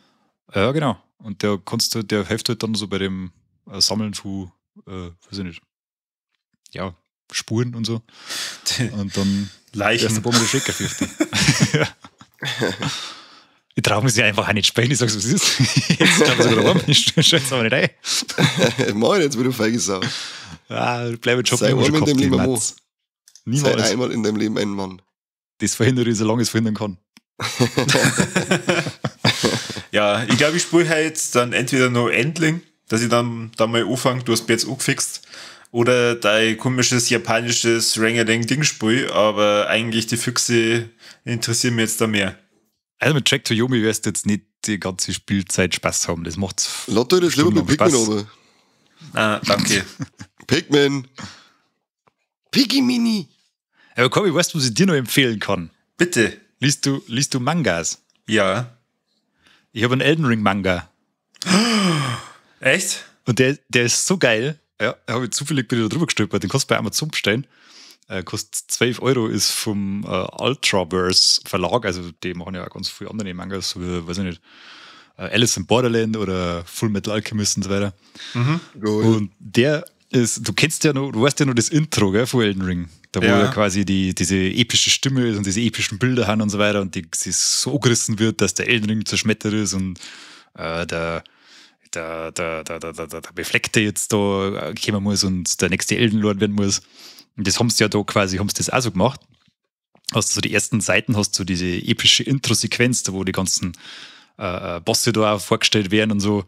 Ja, genau. Und der kannst du, der hilft halt dann so bei dem Sammeln von, weiß ich nicht, ja, Spuren und so. Und dann Leichen. Erst ein paar Mal Shaker ja. Ich traue mich einfach auch nicht sprechen, ich sag's, was ist. Jetzt glaube ich sogar daheim, ich schätze aber nicht ein. Moin, jetzt bin ich feige Sau. Ah, bleib jetzt schon. Sei einmal in deinem Leben ein Mann. Niemals. Sei einmal in deinem Leben ein Mann. Das verhindere ich, solange ich es verhindern kann. Ja, ich glaube, ich spiele halt dann entweder noch Endling, dass ich dann mal anfange, du hast mir jetzt angefixt, Oder dein komisches japanisches Rangadang-Dingspiel, aber eigentlich die Füchse interessieren mich jetzt da mehr. Also mit Trek to Yomi wirst du jetzt nicht die ganze Spielzeit Spaß haben. Das macht's. Lass dir das lieber mit Pikmin aber. Ah, danke. Pikmin. Piggy Mini. Aber Corby, weißt du, was ich dir noch empfehlen kann? Bitte. Liest du Mangas? Ja. Ich habe einen Elden Ring Manga. Echt? Und der ist so geil. Ja, da habe ich zufällig wieder drüber gestolpert. Den kannst du bei Amazon bestellen. Kostet 12 Euro, ist vom Ultraverse Verlag. Also die machen ja auch ganz viele andere Mangas, so wie, weiß ich nicht, Alice in Borderland oder Full Metal Alchemist und so weiter. Mhm. Und der ist, du kennst ja noch, du weißt ja noch das Intro, gell, von Elden Ring. Da wo ja quasi diese epische Stimme ist und diese epischen Bilder haben und so weiter und die so gerissen wird, dass der Elden Ring zerschmettert ist und der Befleckte jetzt da kommen muss und der nächste Elden Lord werden muss. Und das haben sie ja da quasi, haben sie das auch so gemacht. Hast du so die ersten Seiten, hast du diese epische Intro-Sequenz, da wo die ganzen Bosse da auch vorgestellt werden und so.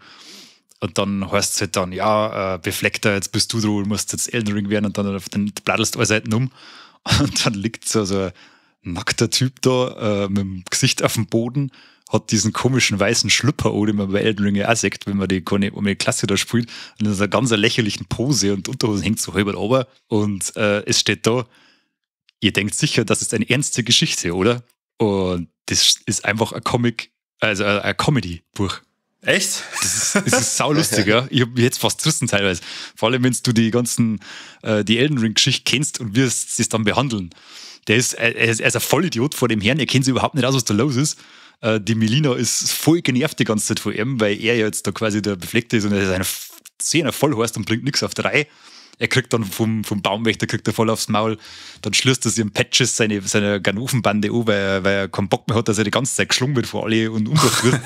Und dann heißt es halt dann, ja, Befleckter, jetzt bist du dran, du musst jetzt Elden Ring werden und dann bladdelst du alle Seiten um. Und dann liegt so ein nackter Typ da mit dem Gesicht auf dem Boden, hat diesen komischen weißen Schlüpper, den man bei Elden Ring ja auch sieht, wenn man die, wenn die Klasse da spielt, und in so einer ganz lächerlichen Pose und Unterhosen hängt so halb runter. Und es steht da, ihr denkt sicher, das ist eine ernste Geschichte, oder? Und das ist einfach ein Comic, also ein Comedy-Buch. Echt? Das ist saulustig, ja. Ich hab mich jetzt fast zerrissen teilweise. Vor allem, wenn du die ganzen, die Elden Ring-Geschichte kennst und wirst es dann behandeln. Der ist, er ist ein Vollidiot vor dem Herrn, er kennt sich überhaupt nicht aus, was da los ist. Die Melina ist voll genervt die ganze Zeit von ihm, weil er ja jetzt da quasi der Befleckte ist und er ist ein Zehner Vollhorst und bringt nichts auf die Reihe. Er kriegt dann vom Baumwächter kriegt er voll aufs Maul. Dann schließt er sich im Patches seine Ganovenbande an, weil er keinen Bock mehr hat, dass er die ganze Zeit geschlungen wird vor alle und umgebracht wird.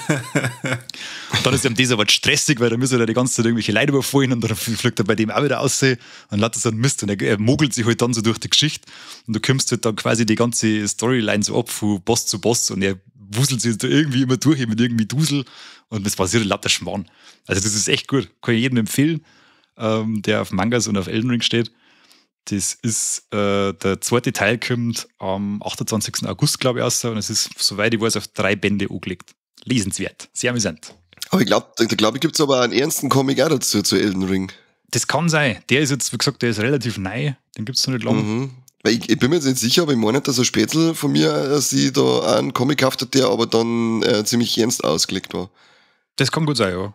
Und dann ist ihm das aber stressig, weil da müssen er die ganze Zeit irgendwelche Leute überfallen und dann fliegt er bei dem auch wieder aus und lässt so einen Mist. Und er mogelt sich halt dann so durch die Geschichte und du kommst halt dann quasi die ganze Storyline so ab von Boss zu Boss und er wuselt sich da irgendwie immer durch mit irgendwie Dusel und das passiert lauter Schmarrn. Also das ist echt gut. Kann ich jedem empfehlen, der auf Mangas und auf Elden Ring steht. Das ist, der zweite Teil kommt am 28. August, glaube ich, raus und es ist, soweit ich weiß, auf 3 Bände angelegt. Lesenswert. Sehr amüsant. Aber ich glaube, da glaub, gibt es aber einen ernsten Comic auch dazu, zu Elden Ring. Das kann sein. Der ist jetzt, wie gesagt, der ist relativ neu. Den gibt es noch nicht lange. Mhm. Weil ich bin mir jetzt nicht sicher, aber ich meine, dass ein Spätzl von mir sie da einen Comic gekauft hat, der aber dann ziemlich ernst ausgelegt war. Das kann gut sein, ja.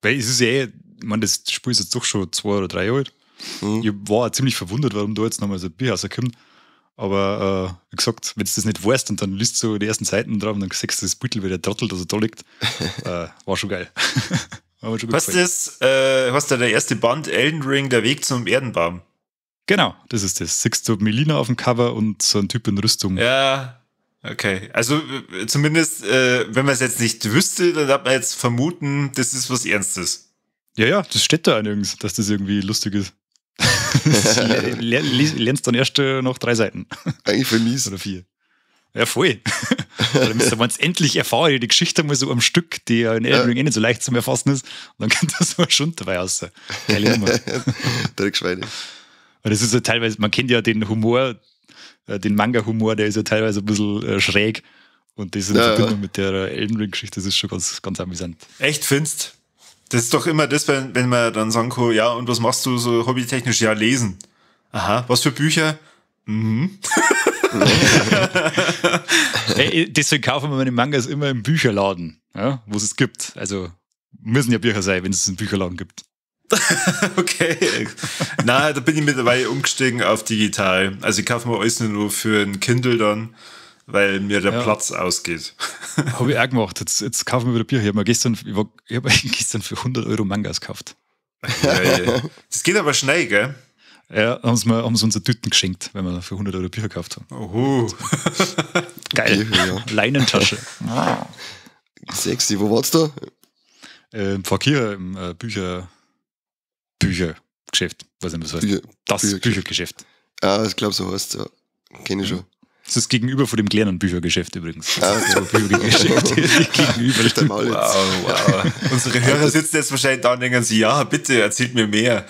Weil es ist ja eh, ich meine, das Spiel ist jetzt doch schon 2 oder 3 Jahre alt. Mhm. Ich war ziemlich verwundert, warum da jetzt nochmal so ein Bier rauskommt. Aber wie gesagt, wenn du das nicht weißt und dann liest du die ersten Seiten drauf und dann siehst du das Beutel, wie der Trottel da so da liegt, war schon geil. War schon gut. Was ist was da der erste Band Elden Ring, der Weg zum Erdenbaum? Genau, das ist das. Siehst du Melina auf dem Cover und so ein Typ in Rüstung. Ja, okay. Also zumindest, wenn man es jetzt nicht wüsste, dann hat man jetzt vermuten, das ist was Ernstes. Ja, ja, das steht da auch nirgends, dass das irgendwie lustig ist. Lernst dann erst noch 3 Seiten. Eigentlich voll mies. Oder 4. Ja, voll. Wenn es endlich erfahre, die Geschichte mal so am Stück, die ja in Elden Ring eh nicht so leicht zum Erfassen ist, und dann kommt das so schon dabei raus. Geile Nummer. Dreckschweine. Weil das ist ja teilweise, man kennt ja den Humor, den Manga-Humor, der ist ja teilweise ein bisschen schräg. Und das in Verbindung mit der Elden Ring-Geschichte, das ist schon ganz, ganz amüsant. Echt, findest? Das ist doch immer das, wenn man dann sagen kann, ja, und was machst du so hobbytechnisch? Ja, lesen. Aha, was für Bücher? Mhm. Hey, deswegen kaufen wir meine Mangas immer im Bücherladen, ja, wo es gibt. Also müssen ja Bücher sein, wenn es einen Bücherladen gibt. Okay. Na, da bin ich mittlerweile umgestiegen auf digital. Also ich kaufe mir alles nur für ein Kindle dann, weil mir der Platz ausgeht. Habe ich auch gemacht. Jetzt kaufen wir wieder Bier. Ich habe gestern, gestern für 100 Euro Mangas gekauft. Ja. Das geht aber schnell, gell? Ja, haben sie uns Tüten geschenkt, wenn wir für 100 Euro Bücher gekauft haben. Oho. Geil. Ja. Leinentasche. Sexy. Wo warst du? Im Pfarrkirche, im Büchergeschäft. Weiß nicht, was heißt. Das Büchergeschäft. Ah, ich glaube, so heißt es, ja. Kenne ich schon. Das ist gegenüber von dem kleinen Büchergeschäft übrigens. Ah, okay. Büchergeschäft gegenüber. Wow, wow. Unsere Hörer sitzen jetzt wahrscheinlich da und denken sich, ja, bitte, erzählt mir mehr.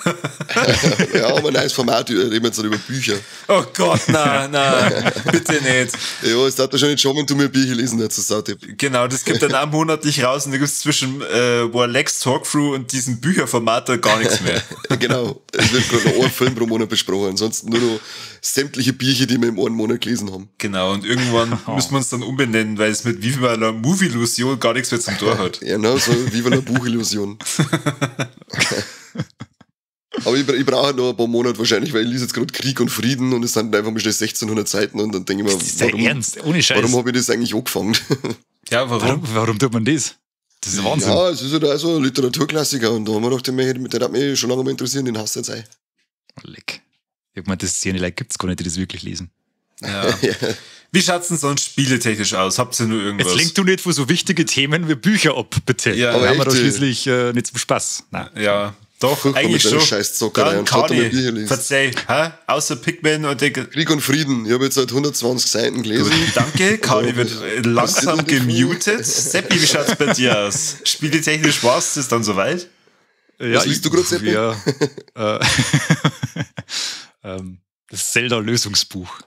Ja, aber ein neues Format, reden wir jetzt über Bücher. Oh Gott, nein, nein, bitte nicht. Ja, es darf wahrscheinlich schon, wenn du mir Bücher lesen, dazu sagt. Genau, das gibt dann auch monatlich raus und da gibt es zwischen Warlex Talkthrough und diesem Bücherformat da gar nichts mehr. Genau, es wird gerade noch ein Film pro Monat besprochen, ansonsten nur noch sämtliche Bücher, die wir im einen Monat gelesen haben. Genau, und irgendwann müssen wir uns dann umbenennen, weil es mit Viva la Movie-Illusion gar nichts mehr zum Tor hat. Ja, genau, so Viva la Buchillusion. Aber ich brauche noch ein paar Monate wahrscheinlich, weil ich lese jetzt gerade Krieg und Frieden und es sind einfach mal schnell 1600 Seiten und dann denke ich mir, warum, Ernst? Ohne Scheiß. Warum habe ich das eigentlich angefangen? Ja, warum? Warum tut man das? Das ist Wahnsinn. Ja, es ist halt auch so ein Literaturklassiker und da haben wir gedacht, der hat mich schon lange mal interessiert, den hast du jetzt ein. Leck. Ich meine, das Szene gibt es gar nicht, die das wirklich lesen. Ja. Wie schaut's denn sonst spieletechnisch aus? Habt ihr nur irgendwas? Jetzt lenkt du nicht von so wichtige Themen wie Bücher ab, bitte. Ja, aber haben wir doch schließlich nicht zum Spaß. Nein. Ja, doch, furchtbar eigentlich schon. Scheißzockerei. Dann Kani, verzeih, hä? Außer Pikmin und der Krieg und Frieden. Ich habe jetzt seit 120 Seiten gelesen. Gut, danke, Kani wird langsam gemutet. Seppi, wie schaut's bei dir aus? Spieletechnisch war's das dann soweit? Ja, was liest du gerade, Seppi? Ja. Das Zelda-Lösungsbuch.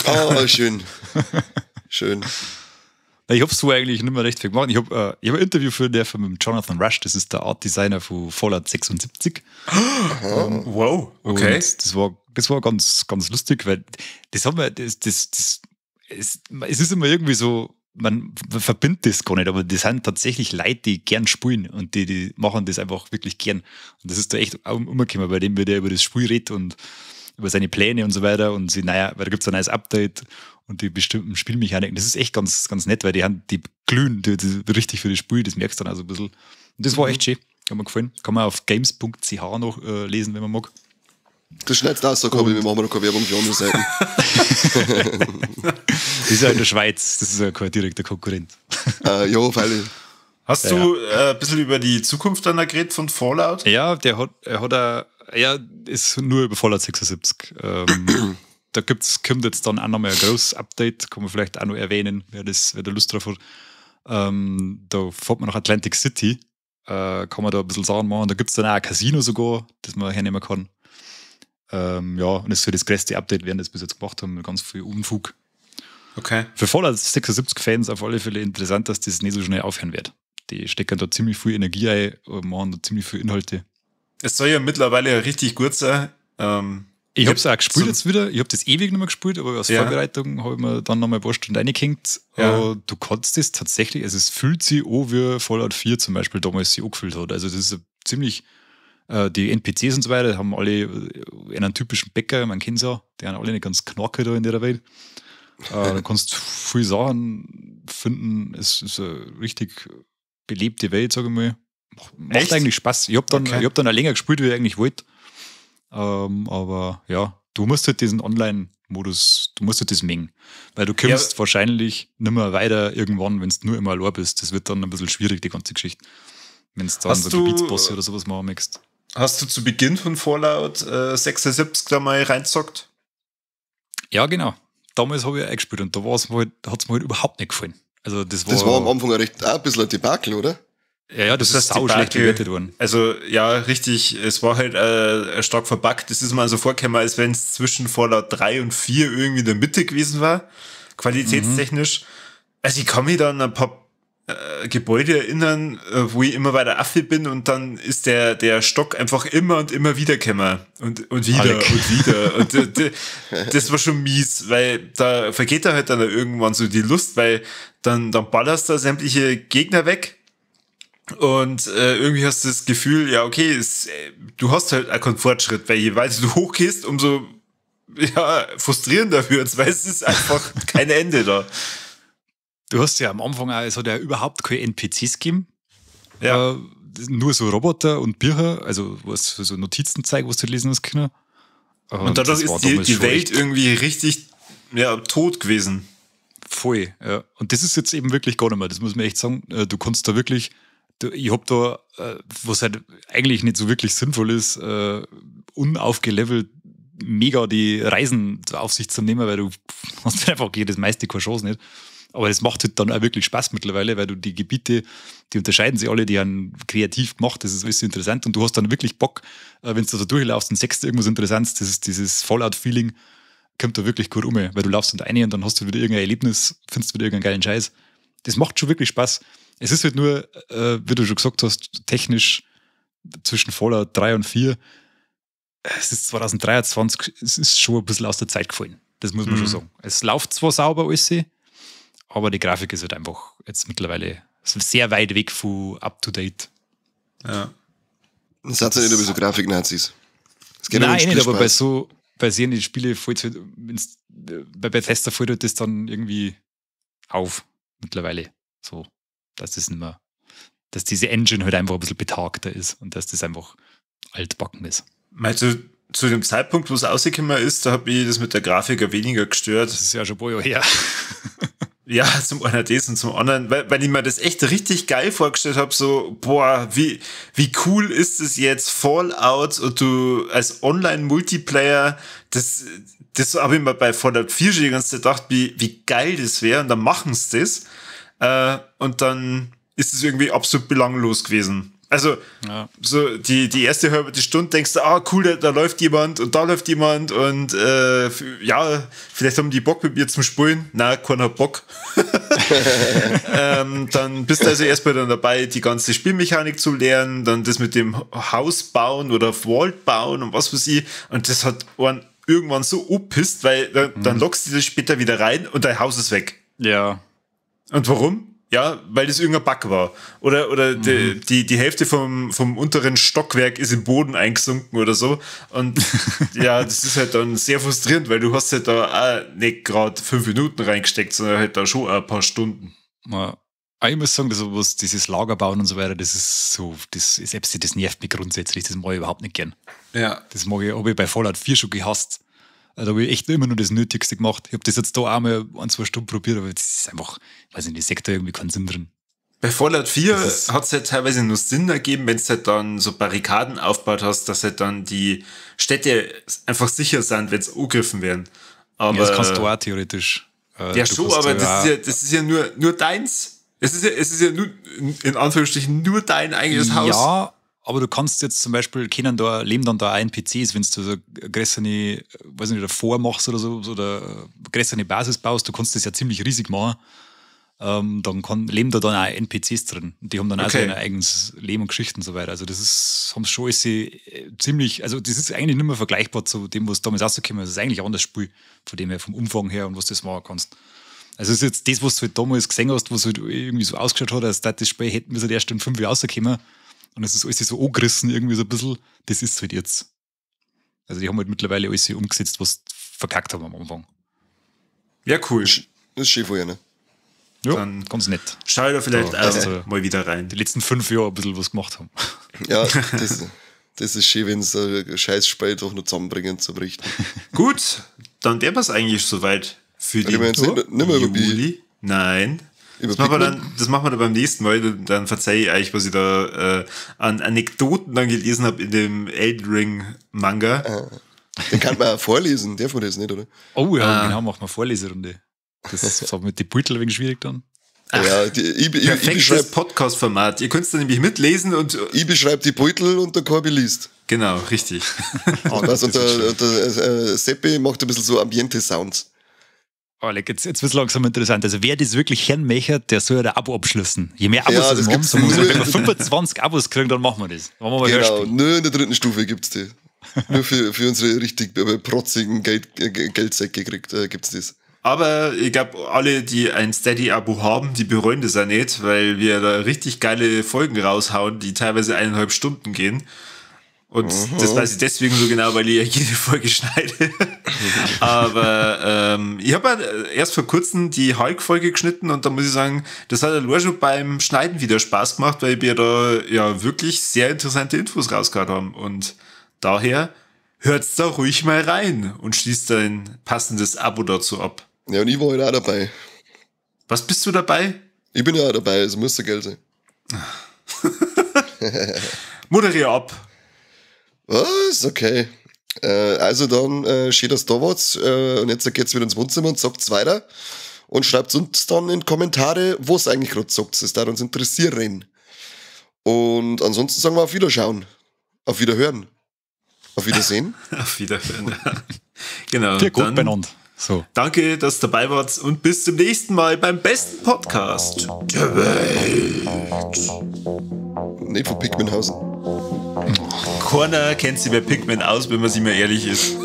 Ah, schön. Schön. Ich hab's so eigentlich nicht mehr recht viel gemacht. Ich hab ein Interview führen dürfen mit Jonathan Rush, das ist der Art Designer von Fallout 76. Wow, okay. Und das war ganz, ganz lustig, weil das haben wir, es ist immer irgendwie so, man verbindet das gar nicht, aber das sind tatsächlich Leute, die gern spielen und die machen das einfach wirklich gern. Und das ist da echt auch umgekommen, bei dem wird er über das Spiel redet und über seine Pläne und so weiter und sie, naja, weil da gibt es ein neues Update und die bestimmten Spielmechaniken. Das ist echt ganz, ganz nett, weil die glühen die richtig für das Spiel, das merkst du dann also ein bisschen. Und das war echt schön, hat mir gefallen. Kann man auf games.ch noch lesen, wenn man mag. Das schneidest du aus, so Kobi, wir machen noch keine Werbung für andere Seiten. Das ist ja in der Schweiz, das ist ja kein direkter Konkurrent. Ja, freilich. Hast du ein bisschen über die Zukunft dann geredet von Fallout? Ja, er ist nur über Fallout 76. Da kommt jetzt dann auch nochmal ein großes Update, kann man vielleicht auch noch erwähnen, wer da Lust drauf hat. Da fährt man nach Atlantic City, kann man da ein bisschen Sachen machen. Da gibt es dann auch ein Casino sogar, das man hernehmen kann. Ja, und das soll das größte Update werden, das wir bis jetzt gemacht haben, mit ganz viel Unfug. Okay. Für Fallout 76-Fans auf alle Fälle interessant, dass das nicht so schnell aufhören wird. Die stecken da ziemlich viel Energie ein und machen da ziemlich viel Inhalte. Es soll ja mittlerweile richtig gut sein. Ich habe es auch gespielt jetzt wieder. Ich habe das ewig nicht mehr gespielt, aber aus Vorbereitung habe ich mir dann nochmal ein paar Stunden reingehängt. Ja. Du kannst das tatsächlich, also es fühlt sich an, wie Fallout 4 zum Beispiel damals sich angefühlt hat. Also das ist ziemlich, die NPCs und so weiter haben alle einen typischen Bäcker, man kennt es ja, die haben alle nicht ganz knackig da in der Welt. Du kannst viele Sachen finden. Es ist eine richtig belebte Welt, sage ich mal. Macht Echt? Eigentlich Spaß. Ich habe dann, Okay. ich hab dann auch länger gespielt, wie ich eigentlich wollte. Aber ja, du musst halt diesen Online-Modus, du musst halt das mengen. Weil du kommst Ja. wahrscheinlich nicht mehr weiter irgendwann, wenn du nur immer allein bist. Das wird dann ein bisschen schwierig, die ganze Geschichte. Wenn du dann Hast so du- Gebietsbosse oder sowas machen möchtest. Hast du zu Beginn von Fallout 76 da mal reinzockt? Ja, genau. Damals habe ich auch gespielt und da hat es mir halt überhaupt nicht gefallen. Also das war, Das war am Anfang auch recht, auch ein bisschen ein Debakel, oder? ja, das Das ist heißt, sau schlecht Debakel. bewertet worden. Also ja, richtig, es war halt stark verbuggt. Das ist mir also vorgekommen, als wenn es zwischen Fallout 3 und 4 irgendwie in der Mitte gewesen war, qualitätstechnisch. Also ich kann mich da an ein paar Gebäude erinnern, wo ich immer weiter Affe bin und dann ist der Stock einfach immer und immer wieder gekommen. Und wieder Alec. und wieder. Und das war schon mies, weil da vergeht da halt dann irgendwann so die Lust, weil dann ballerst du da sämtliche Gegner weg. Und irgendwie hast du das Gefühl, ja, okay, du hast halt auch keinen Fortschritt, weil je weiter du hochgehst, umso ja, frustrierender wird's, weil es ist einfach kein Ende da. Du hast ja am Anfang auch, es hat ja überhaupt keine NPCs gegeben. Ja. Nur so Roboter und Bücher, also was so Notizen zeigen, was du lesen hast können. Und dadurch das war ist die, damals die schon Welt echt irgendwie richtig ja, tot gewesen. Voll, ja. Und das ist jetzt eben wirklich gar nicht mehr, das muss man echt sagen. Du kannst da wirklich, ich hab da, was halt eigentlich nicht so wirklich sinnvoll ist, unaufgelevelt mega die Reisen auf sich zu nehmen, weil du hast einfach gegen das meiste keine Chance nicht. Aber das macht halt dann auch wirklich Spaß mittlerweile, weil du die Gebiete, die unterscheiden sich alle, die haben kreativ gemacht, das ist alles interessant und du hast dann wirklich Bock, wenn du da durchlaufst und siehst irgendwas Interessantes, das ist dieses Fallout-Feeling, kommt da wirklich gut um, weil du laufst dann da rein und dann hast du wieder irgendein Erlebnis, findest wieder irgendeinen geilen Scheiß. Das macht schon wirklich Spaß. Es ist halt nur, wie du schon gesagt hast, technisch zwischen Fallout 3 und 4, es ist 2023, es ist schon ein bisschen aus der Zeit gefallen. Das muss man schon sagen. Es läuft zwar sauber alles, aber die Grafik ist halt einfach jetzt mittlerweile sehr weit weg von up to date. Ja. Das hat ja nicht über so Grafik-Nazis. Nein, nicht, aber bei solchen Spielen fällt halt, bei Bethesda fällt halt das dann irgendwie auf mittlerweile. So, dass das nicht mehr, dass diese Engine halt einfach ein bisschen betagter ist und dass das einfach altbacken ist. Meinst du, zu dem Zeitpunkt, wo es rausgekommen ist, da hat mich das mit der Grafik ja weniger gestört. Das ist ja schon ein paar Jahre her. Ja, zum einen das und zum anderen, weil ich mir das echt richtig geil vorgestellt habe, so, boah, wie cool ist es jetzt, Fallout und du als Online-Multiplayer, das habe ich mir bei Fallout 4 schon die ganze Zeit gedacht, wie geil das wäre, und dann machen sie das. Und dann ist es irgendwie absolut belanglos gewesen. Also, ja. So die erste halbe Stunde denkst du, ah, cool, da läuft jemand und da läuft jemand und ja, vielleicht haben die Bock mit mir zum Spielen. Nein, keiner hat Bock. Dann bist du also erstmal dann dabei, die ganze Spielmechanik zu lernen, dann das mit dem Haus bauen oder Vault bauen und was weiß ich. Und das hat einen irgendwann so abpisst, weil dann lockst du das später wieder rein und dein Haus ist weg. Ja. Und warum? Ja, weil das irgendein Bug war. Oder die Hälfte vom unteren Stockwerk ist im Boden eingesunken oder so. Und ja, das ist halt dann sehr frustrierend, weil du hast halt da auch nicht gerade 5 Minuten reingesteckt, sondern halt da schon ein paar Stunden. Ja. Ich muss sagen, das, was, dieses Lager bauen und so weiter, das ist so, das ist selbst, das nervt mich grundsätzlich, das mag ich überhaupt nicht gern. Ja. Das mag ich, habe ich bei Fallout 4 schon gehasst. Da habe ich echt immer nur das Nötigste gemacht. Ich habe das jetzt da auch mal 1-2 Stunden probiert, aber das ist einfach, ich weiß nicht, ich sehe da irgendwie keinen Sinn drin. Bei Fallout 4 hat es halt teilweise nur Sinn ergeben, wenn du halt dann so Barrikaden aufgebaut hast, dass halt dann die Städte einfach sicher sind, wenn sie angegriffen werden. Aber, ja, das kannst du auch theoretisch. Ja, schon, aber das ist ja nur deins. Es ist ja nur, in Anführungsstrichen, nur dein eigenes Haus. Ja, aber du kannst jetzt zum Beispiel, leben dann da auch NPCs, wenn du so eine größere, weiß nicht, davor machst oder so, oder eine größere Basis baust, du kannst das ja ziemlich riesig machen, dann leben da dann auch NPCs drin. Und die haben dann auch so ein eigenes Leben und Geschichten und so weiter. Also das ist, haben schon alles ziemlich, also das ist eigentlich nicht mehr vergleichbar zu dem, was damals rausgekommen ist. Das ist eigentlich ein anderes Spiel, von dem her, vom Umfang her und was du das machen kannst. Also es ist jetzt das, was du halt damals gesehen hast, was halt irgendwie so ausgeschaut hat, als das Spiel hätten wir erst in 5 Jahren rausgekommen. Und es ist alles so angerissen irgendwie so ein bisschen. Das ist halt jetzt. Also die haben halt mittlerweile alles umgesetzt, was verkackt haben am Anfang. Ja, cool. Das ist schön vorher, ne? Ja, dann ganz nett. Schau da vielleicht auch mal wieder rein. Die letzten 5 Jahre ein bisschen was gemacht haben. Ja, das ist schön, wenn sie ein scheiß Spiel doch noch zusammenbringen zum Richten. Gut, dann wäre es eigentlich soweit für die Juli. Nein. Das machen wir dann beim nächsten Mal. Dann verzeihe ich euch, was ich da an Anekdoten dann gelesen habe in dem Elden Ring Manga. Den kann man auch vorlesen, darf man das nicht, oder? Oh ja, genau, machen wir Vorleserunde. Das ist auch mit den Beutel ein wenig schwierig dann. Ach, ja, ich perfektes Podcast-Format. Ihr könnt es dann nämlich mitlesen und. Ich beschreibe die Beutel und der Corby liest. Genau, richtig. Und der Seppi macht ein bisschen so Ambiente-Sounds. Oh, jetzt wird es langsam interessant. Also wer das wirklich hören möchte, der soll ja ein Abo abschließen. Je mehr Abos ja, das wir haben, so wenn wir 25 Abos kriegen, dann machen wir das. Dann machen wir genau, nur in der 3. Stufe gibt es die. Nur für unsere richtig protzigen Geldsäcke gibt es das. Aber ich glaube, alle, die ein Steady-Abo haben, die bereuen das ja nicht, weil wir da richtig geile Folgen raushauen, die teilweise 1,5 Stunden gehen. Und das weiß ich deswegen so genau, weil ich ja jede Folge schneide. Aber ich habe ja erst vor kurzem die Hulk-Folge geschnitten und da muss ich sagen, das hat ja schon beim Schneiden wieder Spaß gemacht, weil wir da ja wirklich sehr interessante Infos rausgehauen haben. Und daher hört's da ruhig mal rein und schließt ein passendes Abo dazu ab. Ja, und ich war heute auch dabei. Was bist du dabei? Ich bin ja auch dabei, also muss ja Geld sein. Moderier ab. Was? Okay. Also dann, schön, dass ihr da wart. Und jetzt geht's wieder ins Wohnzimmer und sagt's weiter. Und schreibt uns dann in Kommentare, was eigentlich gerade sagt. Das würde uns interessieren. Und ansonsten sagen wir auf Wiederschauen. Auf Wiederhören. Auf Wiedersehen. Auf Wiederhören. Genau. Vier gut beieinander. So. Danke, dass ihr dabei wart und bis zum nächsten Mal beim besten Podcast der Welt. Nicht von Pikminhausen. Keiner kennt sich bei Pikmin aus, wenn man sich mal ehrlich ist.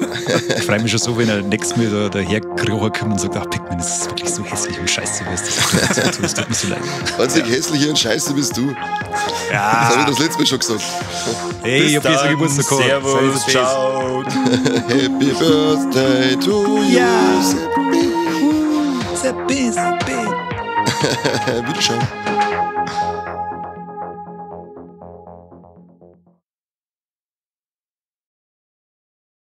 Ich freue mich schon so, wenn er nächstes Mal da daherkrochen kommt und sagt, ach Pikmin, das ist wirklich so hässlich und scheiße, was das tut, das tut mir so leid. Einzig hässlich und scheiße bist du. Ja. Das habe ich das letzte Mal schon gesagt. Hey, ich hab jetzt Geburtstag gehabt. Servus, ciao. Happy Birthday to you. Ja. Seppi. Seppi, Seppi. Wiederschauen.